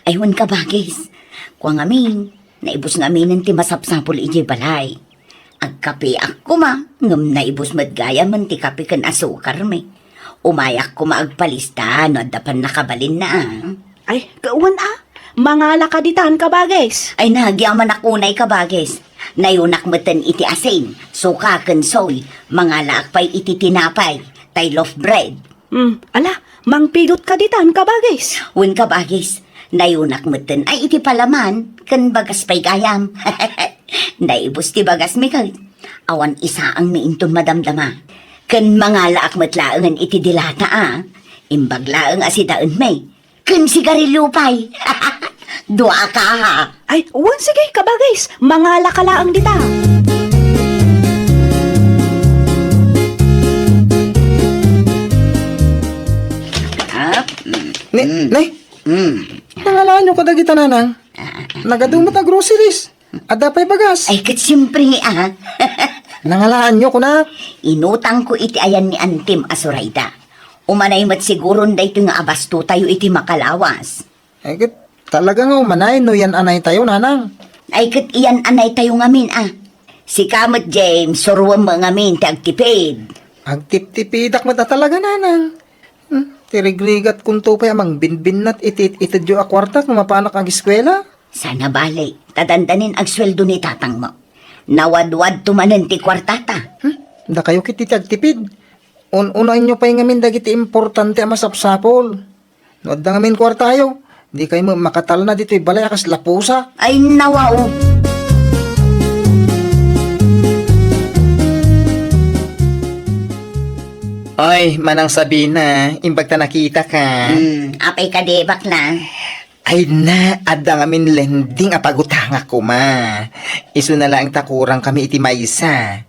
Ay wen, kabagis. Kua ngamin, naibus ngaminen ti masapsapul idiay balay. Agkapeak koma, ngem naibus met gayamen ti kape ken asukarmi. Umayak koma agpalista no adda pannakabalinna, a. Ay, kawan, a. Mangala ka ditan, kabagis. Ay, nagyamanak unay, kabagis. Nayunak meten iti asin, suka ken soy. Mangalaak pay iti tinapay, tay loaf bread. Hmm, ala, mangpidot ka ditan, kabagis. Wen, kabagis, nayunak meten ay iti palaman ken bagas pay gayam. Naibus ti bagasmi ket awan isaangmi inton madamdama. Ken mangalaak met laengen iti dilata, a. Imbag laeng a sidaenmi. Ken sigarilyo pay. Dua ka, ha? Ay, wen, sige, kabagis. Mangala ka laeng dita. Ah, mm, Ne, mm, ne? Mm. Nangalaanyo kadagita, nanang? Ah, ah, ah. Nagadu met a groceries. Adda pay bagas. Ay, ket siempre, a. Nangalaanyo, kuna? Inutangko iti ayan ni Antim a Surayda. Umanay met siguron daytoy nga abastotayo iti makalawas. Ay, ket talaga nga umanay no yan-anaytayo, nanang. Ay, ket iyan-anaytayo ngamin, a. Sika met, James, suroem ngamin ti agtipid. Agtiptipidak met a talaga, nanang. Hmm, ti rigrigatkonto pay a mangbinbinnat iti it-itedyo a kuarta no mapanak ageskuela. Saan a bale, ta dandanin agsueldo ni tatangmo. Nawadwadto manen ti kuartata. Hmm, dakayo ket iti agtipid. Un-unaenyo pay ngamin dagiti importante a masapsapul. No adda ngamin kuartayo, dikay met makatalna ditoy balay a kasla pusa. Ay, nawa, o. Ay, Manang Sabina, imbag ta nakitaka. Hmm, apay kadi, bakla? Ay na, adda ngamin lending a pagutangak koma. Isuna laeng ta kurangkami iti maysa.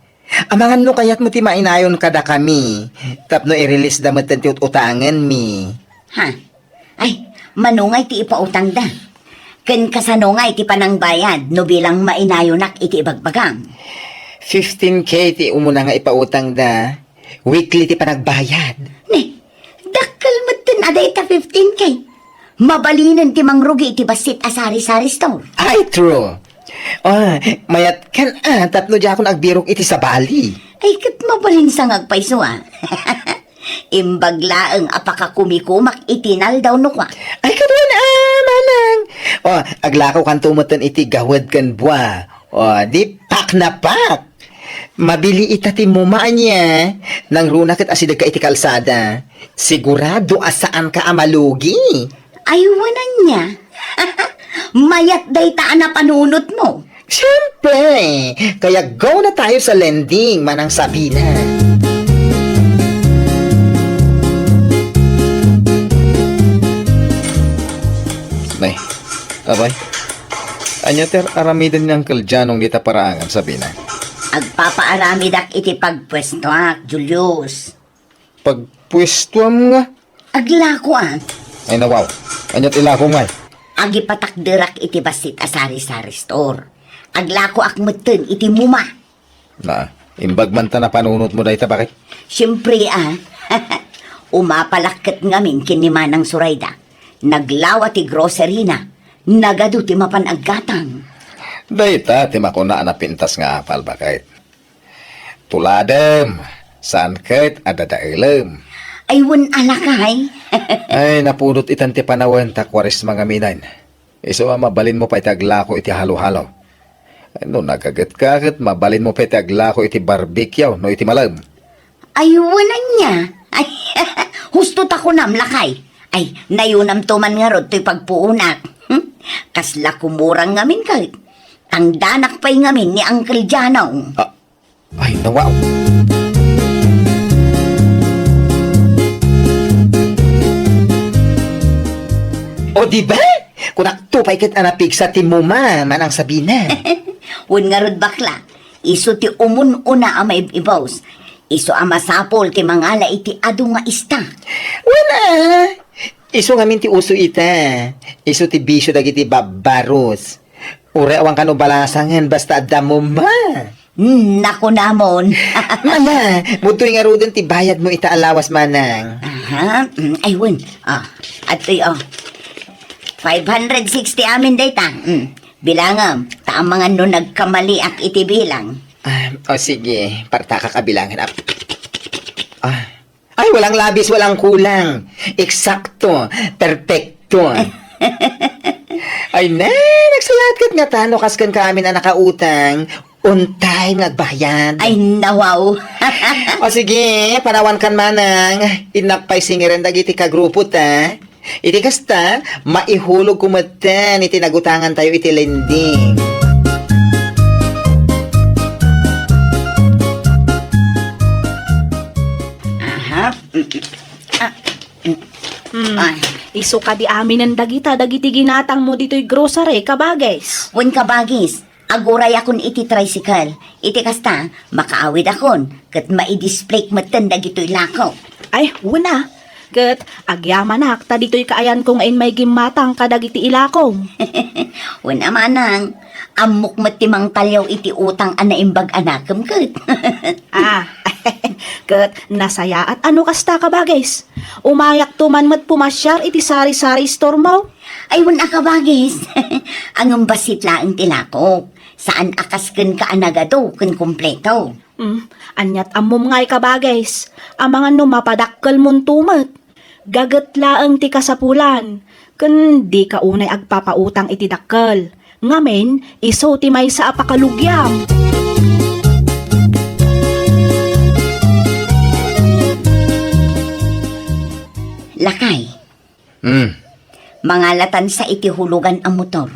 Amangan no kayatmo ti mainayon kadakami, tapno i-release da metten ti ut-utangenmi. Ha? Ay, mano ngay ti ipautangda? Ken kasano ngay ti panangbayad no bilang mainayonak iti ibagbagam? Fifteen K ti umuna nga ipautangda. Weekly ti panagbayad. Ne, dakkel metten a dayta fifteen K. Mabalinen ti mangrugi iti bassit a sari-sari store. Ay, true. Ah, mayat kan, a, tapno diakon agbirok iti sabali. Ay, ket mabalin sa nga agpayso, a. Imbag laeng a pakakumikumak iti naldaw no kua. Ay, kaduan, a, manang. O, aglakaw kanto metten iti gawed ken bua. O, di pak na pak. Mabili ita ti muma ania, nangruna ket asidegka iti kalsada. Sigurado a saanka a malugi. Ay, wen ania? Mayat dayta a napanunotmo. Siyempre, kaya go na tayo sa lending, Manang Sabina. Nay, abay, ania ti ar-, aramiden ni Uncle Janong dita paraangan, Sabina? Agpapaaramidak iti pagpuestoak, Julius. Pagpuestoam nga? Aglakoak. Ay, nawaw. Ania ti lakom ngay? Agipatakderak iti bassit a sari-sari store. Aglakoak metten iti muma. Na, imbag man ta napanunotmo dayta, baket? Siempre, a. Umapalak ket ngamin ken ni Manang Surayda. Naglawa ti grocery na. Nagadu ti mapan aggatang. Dayta ti makuna a napintas nga apal, baket. Tuladem, saan ket a dadaelem. Ay, wen a lakay. Ay, napunot itan ti panawen ta Kuaresma ngamin. Isu a mabalinmo pay ti aglako iti halo-halo. No nagagetka ket mabalinmo pay ti aglako iti barbecue no iti malem. Ay, wen ania? Ay, husto ta kunam, lakay. Ay, nayunamto man ngarud toy pagpuonak. Hmm? Kasla kumurang ngamin ket. Tangdanak pay ngamin ni Uncle Janong. Ah, Ay, nawaw. O, di ba? Kunakto pay ket a napigsa ti muma, Manang Sabina. Wen ngarud, bakla, isu ti umun-una a maib-ibus. Isu a masapul ti mangala iti adu nga ista. Wen a, isu ngamin ti uso ita. Isu ti bisio dagiti babbaros. Uray awan kano balasangen, basta adda mumma. Hmm, nakunamon. Mala, mutoy ngaruden ti bayadmo ita a lawas, manang. Aha, mm, ay, wen. Ah, adtoy, oh. Five hundred sixty amin dayta. Mm, bilangam, ta amangan no nagkamaliak iti bilang. Ah, o sige, partakak a bilangen. Ah, ah. Ay, walang labis, walang kulang. Eksakto, perpekto. Ay, na, nagsayaat ket ngata no kasken kaamin a nakautang, on time nga agbayad. Ay, nawaw. O sige, panawankan manang. Innak pay singeren dagiti kagrupo ta. Iti kasta, maihulogko metten iti nagutangantayo iti lending. Aha. Mm, mm. Ah, mm. Hmm. Ay. Isu kadi aminen dagita dagiti ginatangmo ditoy grocery, kabagis? Wen, kabagis. Agurayakon iti tricycle. Iti kasta, makaawidakon, ket maidisplayk metten dagitoy lakok. Ay, wen a. Ket agyamanak ta ditoyka ayanko nga immay gimmatang kadagiti ilakom. Wen a manang, ammok met ti mangtaliaw iti utang a naimbag a nakem ket. Ah, ket nasayaat a no kasta, kabagis. Umayakto man met pumasiar iti sari-sari store mo. Ay, wen a, kabagis. Ngem bassit laeng ti lakok. Saan a kas kenka a nagadu ken kompleto. Hmm, aniat ammom ngay, kabagis? Amangan no mapadakkelmonto met. Gaget laeng ti kasapulan, ken dika unay agpapautang iti dakkel. Ngamin, isu ti maysa a pakalugiam. Lakay. Hmm. Mangalatansa iti hulugan a motor.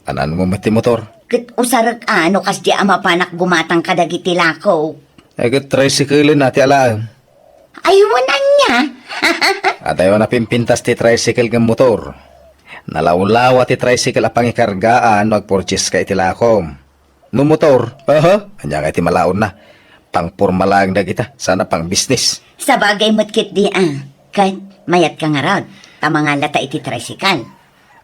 Ananmo met ti motor? Ket usarek a no kasdi a mapanak gumatang kadagiti lakok. Ay, ket tricycle-en a ti alaem. Ay, wen ania? Adayo a napimpintas ti tricycle ngem motor. Nalawlawa ti tricycle a pangikargaan no agpurchase ka iti lakom. No motor, aha, ania nga iti malaonna? Pangporma laeng dagita, saan a pangbisnis. Sabagay met ketdi a. Ket, mayatka ngarud, ta mangalata iti tricycle.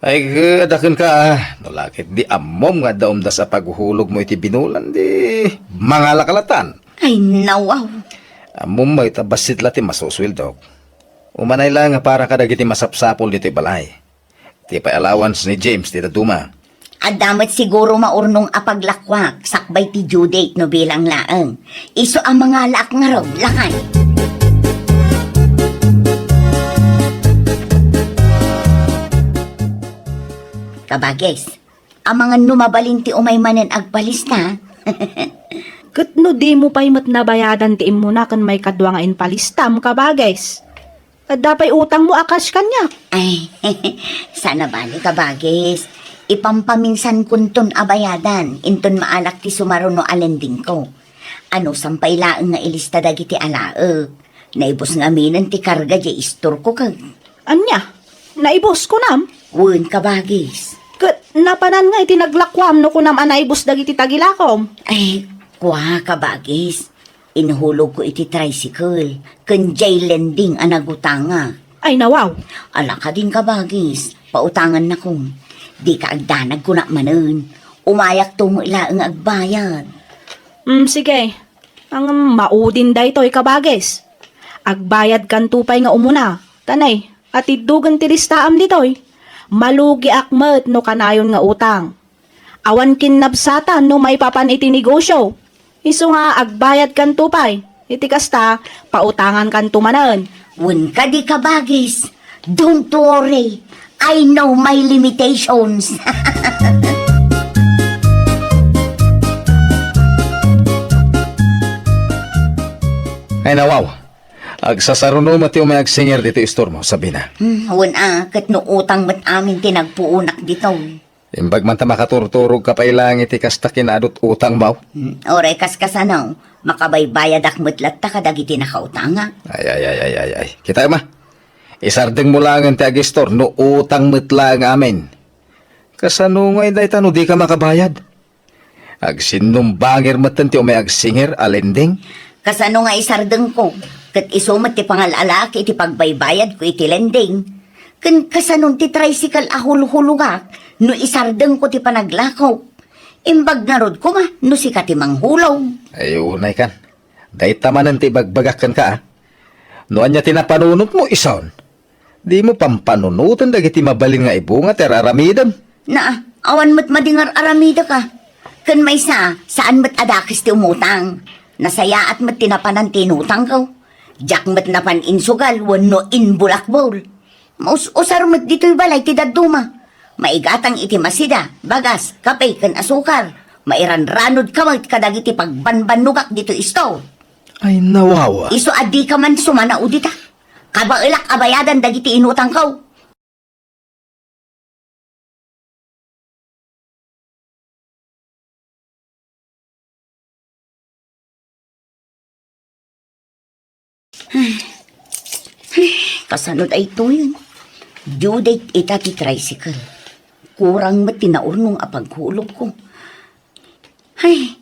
Ay, ket, adda kenka, a. No la ketdi ammom nga adda umdas a paghuhulogmo iti binulan, di mangalaka latan. Ay, nawaw. Ammom met a bassit la ti masusueldok. Umanay la nga para kadagiti masapsapul ditoy balay. Ti pay allowance ni James ti dadduma. Adda met siguro maurnong a paglakuak sakbay ti due date no bilang laeng. Isu a mangalaak ngarud, lakay. Kabagis, amangan no mabalin ti umay manen agpalista? Ket no dimo pay met nabayadan ti immuna ken maikadua nga impalistam, kabagis? Adda pay utangmo a cash kaniak? Ay, saan a bale, kabagis. Ipampaminsankonton a bayadan, inton maalak ti sumaruno a lendingko. Anusam pay laeng nga ilista dagiti alaek. Naibus ngaminen ti karga diay istorko ket. Ania? Naibus, kunam? Wen, kabagis. Ket napanan nga iti naglakuam no kunam a naibus dagiti tagilakom? Ay, kua, kabagis. Inhulogko iti tricycle, ken diay lending a nagutangak. Ay, nawaw. Ala kadin, kabagis, pautangannakon. Dika agdanag, kunak manen. Umayakto met laeng nga agbayad. Mm, sige. Ngem maudin daytoy, kabagis. Agbayadkanto pay nga umuna. Tanay, atiddogen ti listaam ditoy. Malugiak met no kanayon nga utang. Awan kinnabsatan no maipapan iti negosyo. Isu nga agbayadkanto pay. Iti kasta, pautangankanto manen. Wen kadi, kabagis, don't worry. I know my limitations. Ay, nawaw. Agsasaruno met ti umay agsinger ditoy istormo, Sabina. Hmm, wen a, ket no utang met amin ti nagpuonak ditoy. Imbag man ta makaturturogka pay laeng iti kasta kinaadut utangmo. Hmm, uray kaskasano, makabaybayadak met latta kadagiti nakautangak. Ay, ay, ay, ay, ay, ay. Kitaem a. Isardengmo laengen ti agistor no utang met laeng amin. Kasano ngay dayta no dika makabayad? Agsinnumbanger metten ti umay agsinger a lending. Kasano nga isardengko? Ket isu met ti pangal-alaak iti pagbaybayadko iti lending. Ken kasanon ti tricycle a hulhulogak no isardengko ti panaglako? Imbag ngarud koma no sika ti manghulog. Ay, unay kan. Dayta manen ti ibagbagak kenka, a. No ania ti napanunotmo, ison? Dimo pampanunoten dagiti mabalin nga ibunga ti ar-aramidem. Na, awan met madi nga ar-aramidek, a. Ken maysa, saan met a dakes ti umutang. Nasayaat met ti napanan ti inutangko. Diak met napan insugal wenno inbulakbol. Maus-usar met ditoy balay ti dadduma. Maigatang iti masida, bagas, kape, ken asukar. Mairanranodka met kadagiti pagbanbannogak ditoy isto. Ay, nawawa. Isu a dika man sumanao dita. Kabaelak a bayadan dagiti inutangko. Kasano daytoy? Due date ita ti tricycle. Kurang met ti naurnong a paghulogko. Ay,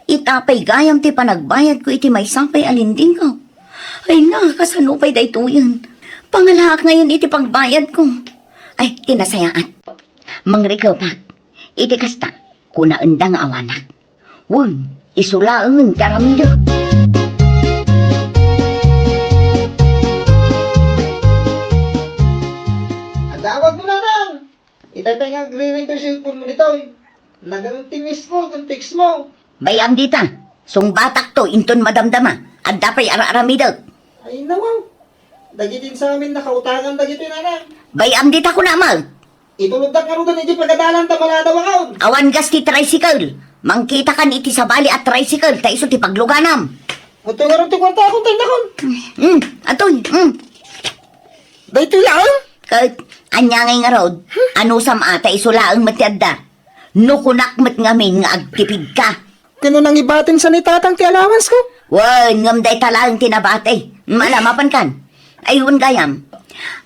ita pay gayam ti panagbayadko iti maysa pay a lendingko. Ay na, kasano pay daytoyen? Pangalaak ngayon iti pagbayadko. Ay, ti nasayaat. Mangrikaw pa. Iti kasta, kunaenda nga awanak. Wen, isu laengen ti aramidek. Adawagmo, Nanang! Itay pay nga agriring toy cellphone mo ditoy. Naganan ti miss call ken text mo. Bay-am dita. Sungbatakto inton madamdama. Adda pay ar-aramidek. Ay, nawaw. Dagiti insamin nakautangan dagitoy, Nanang. Bay-am dita kunam. Ituloddak ngaruden iti pagadalan ta maladaw akon. Awan gas ti tricycle. Mangkitakan iti sabali a tricycle ta isu ti pagluganam. Adtoy ngarud ti kuarta akon, tay nakon. Hmm, adtoy, hmm. Daytoy laeng? Ket, ania ngay ngarud? Anusam a ta isu laeng met ti adda? No kunak met ngamin nga agtipidka. Ken no nangibatinsa ni Tatang ti allowance ko? Wen, ngem dayta laeng ti nabati. Mala, mapankan. Ay, wen gayam.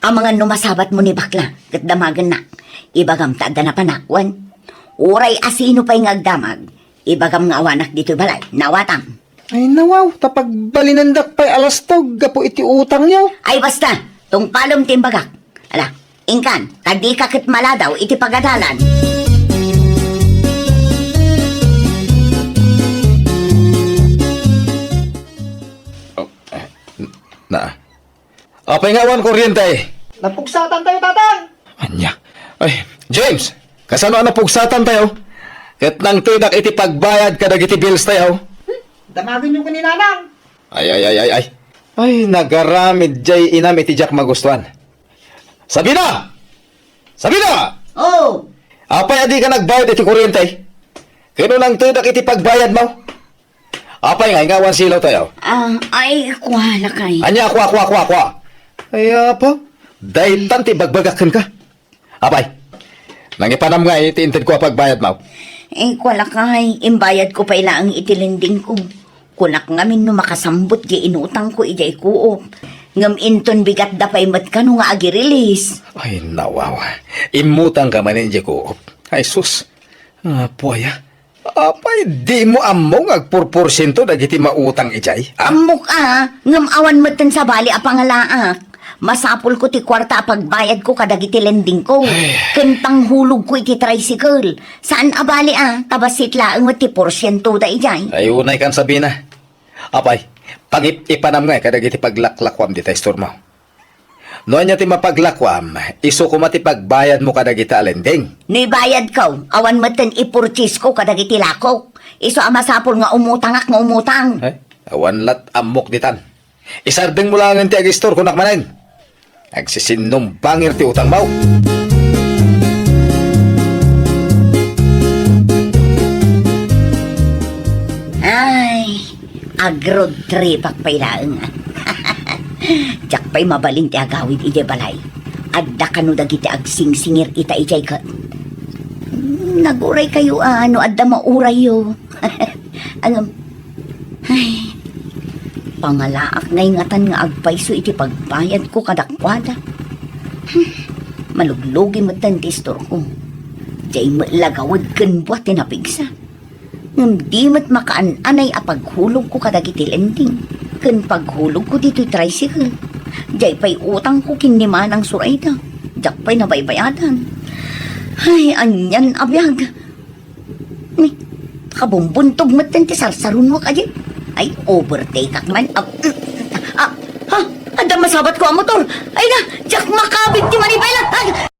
Amangan no masabatmo ni bakla, ket damagennak. Ibagam ta adda napanak, wen. Uray asino pay nga agdamag, ibagam nga awanak ditoy balay, naawatam. Ay, nawaw, ta pagbalinendak pay a lastog gapu iti utangyo. Ay, basta, tungpalem ti imbagak. Ala, inkan, ta dika ket maladaw iti pagadalan. Oh, eh, n-, na. Apay nga awan kuryente? Napugsatan tayo, Tatang! Ania? Ay, James, kasano a napugsatan tayo? Ket nangtedak iti pagbayad kadagiti bills tayo. Hmm, damagenyo ken ni Nanang. Ay, ay, ay, ay, ay. Ay, nagaramid jay inam iti diak magustuan. Sabina! Sabina! Oh! Apay a dika nagbayad iti kuryente? Ket no nangtedak iti pagbayadmo? Apay nga, ingawan silaw tayo? Ah, ay, kua, lakay. Ania, kua, kua, kua, kua? Ay, apa? Daytan ti bagbagak kenka. Apay, nangipanam nga iti intedko a pagbayadmo? Eh, kua, lakay, imbayadko pay laeng iti lendingko. Kunak ngamin no makasambot ti inutangko idiay Coop. Ngem inton bigatda pay met kano nga agirilis. Ay, nawawa. Immutangka manen idiay Coop. Ay, sus. Apo aya. Apay, dimo ammo nga agpurporsiento dagiti mautang idiay, a? Ammok a, ngem awan metten sabali a pangalaak. Masapulko ti kuarta a pagbayadko kadagiti lendingko, ay, ken panghulogko iti tricycle. Saan a bali a, ta bassit laeng met ti porsientoda idiay. Ay, unay kan, Sabina. Apay, pangip-ipanam ngay kadagiti paglaklakuam dita istormo. No ania ti mapaglakuam, isu koma ti pagbayadmo kadagita a lending. No ibayadko, awan metten ipurchasesko kadagiti lakok. Isu a masapul nga umutangak nga umutang. Eh, awan lat ammok ditan. Isardengmo laengen ti agistor, kunak manen. Agsisinnumbangir ti utangmo. Ay, Ag-road trip-ak pay laeng. Diak pay mabalin ti agawid idiay balay. Adda kano dagiti agsingsingir ita idiay ket. Naguray kayo a no adda maurayyo. Ngem, ay, pangalaak ngay ngatan nga agpayso iti pagbayadko kadakuada. Maluglugi metten ti istorko. Diay met la gawed ken buat ti napigsa. Ngem di met makaan-anay a paghulogko kadagiti lending ken paghulogko ditoy tricycle. Diay pay utangko ken ni Manang Sorayda. Diak pay nabaybayadan. Ay, anian a biag. Kabumbuntog met ti sarsarunmo kadi. Ay, overtake ak man. Ah, ah, ha? Adda masabatko a motor. Ay na, diak makabit ti manibela. Ay!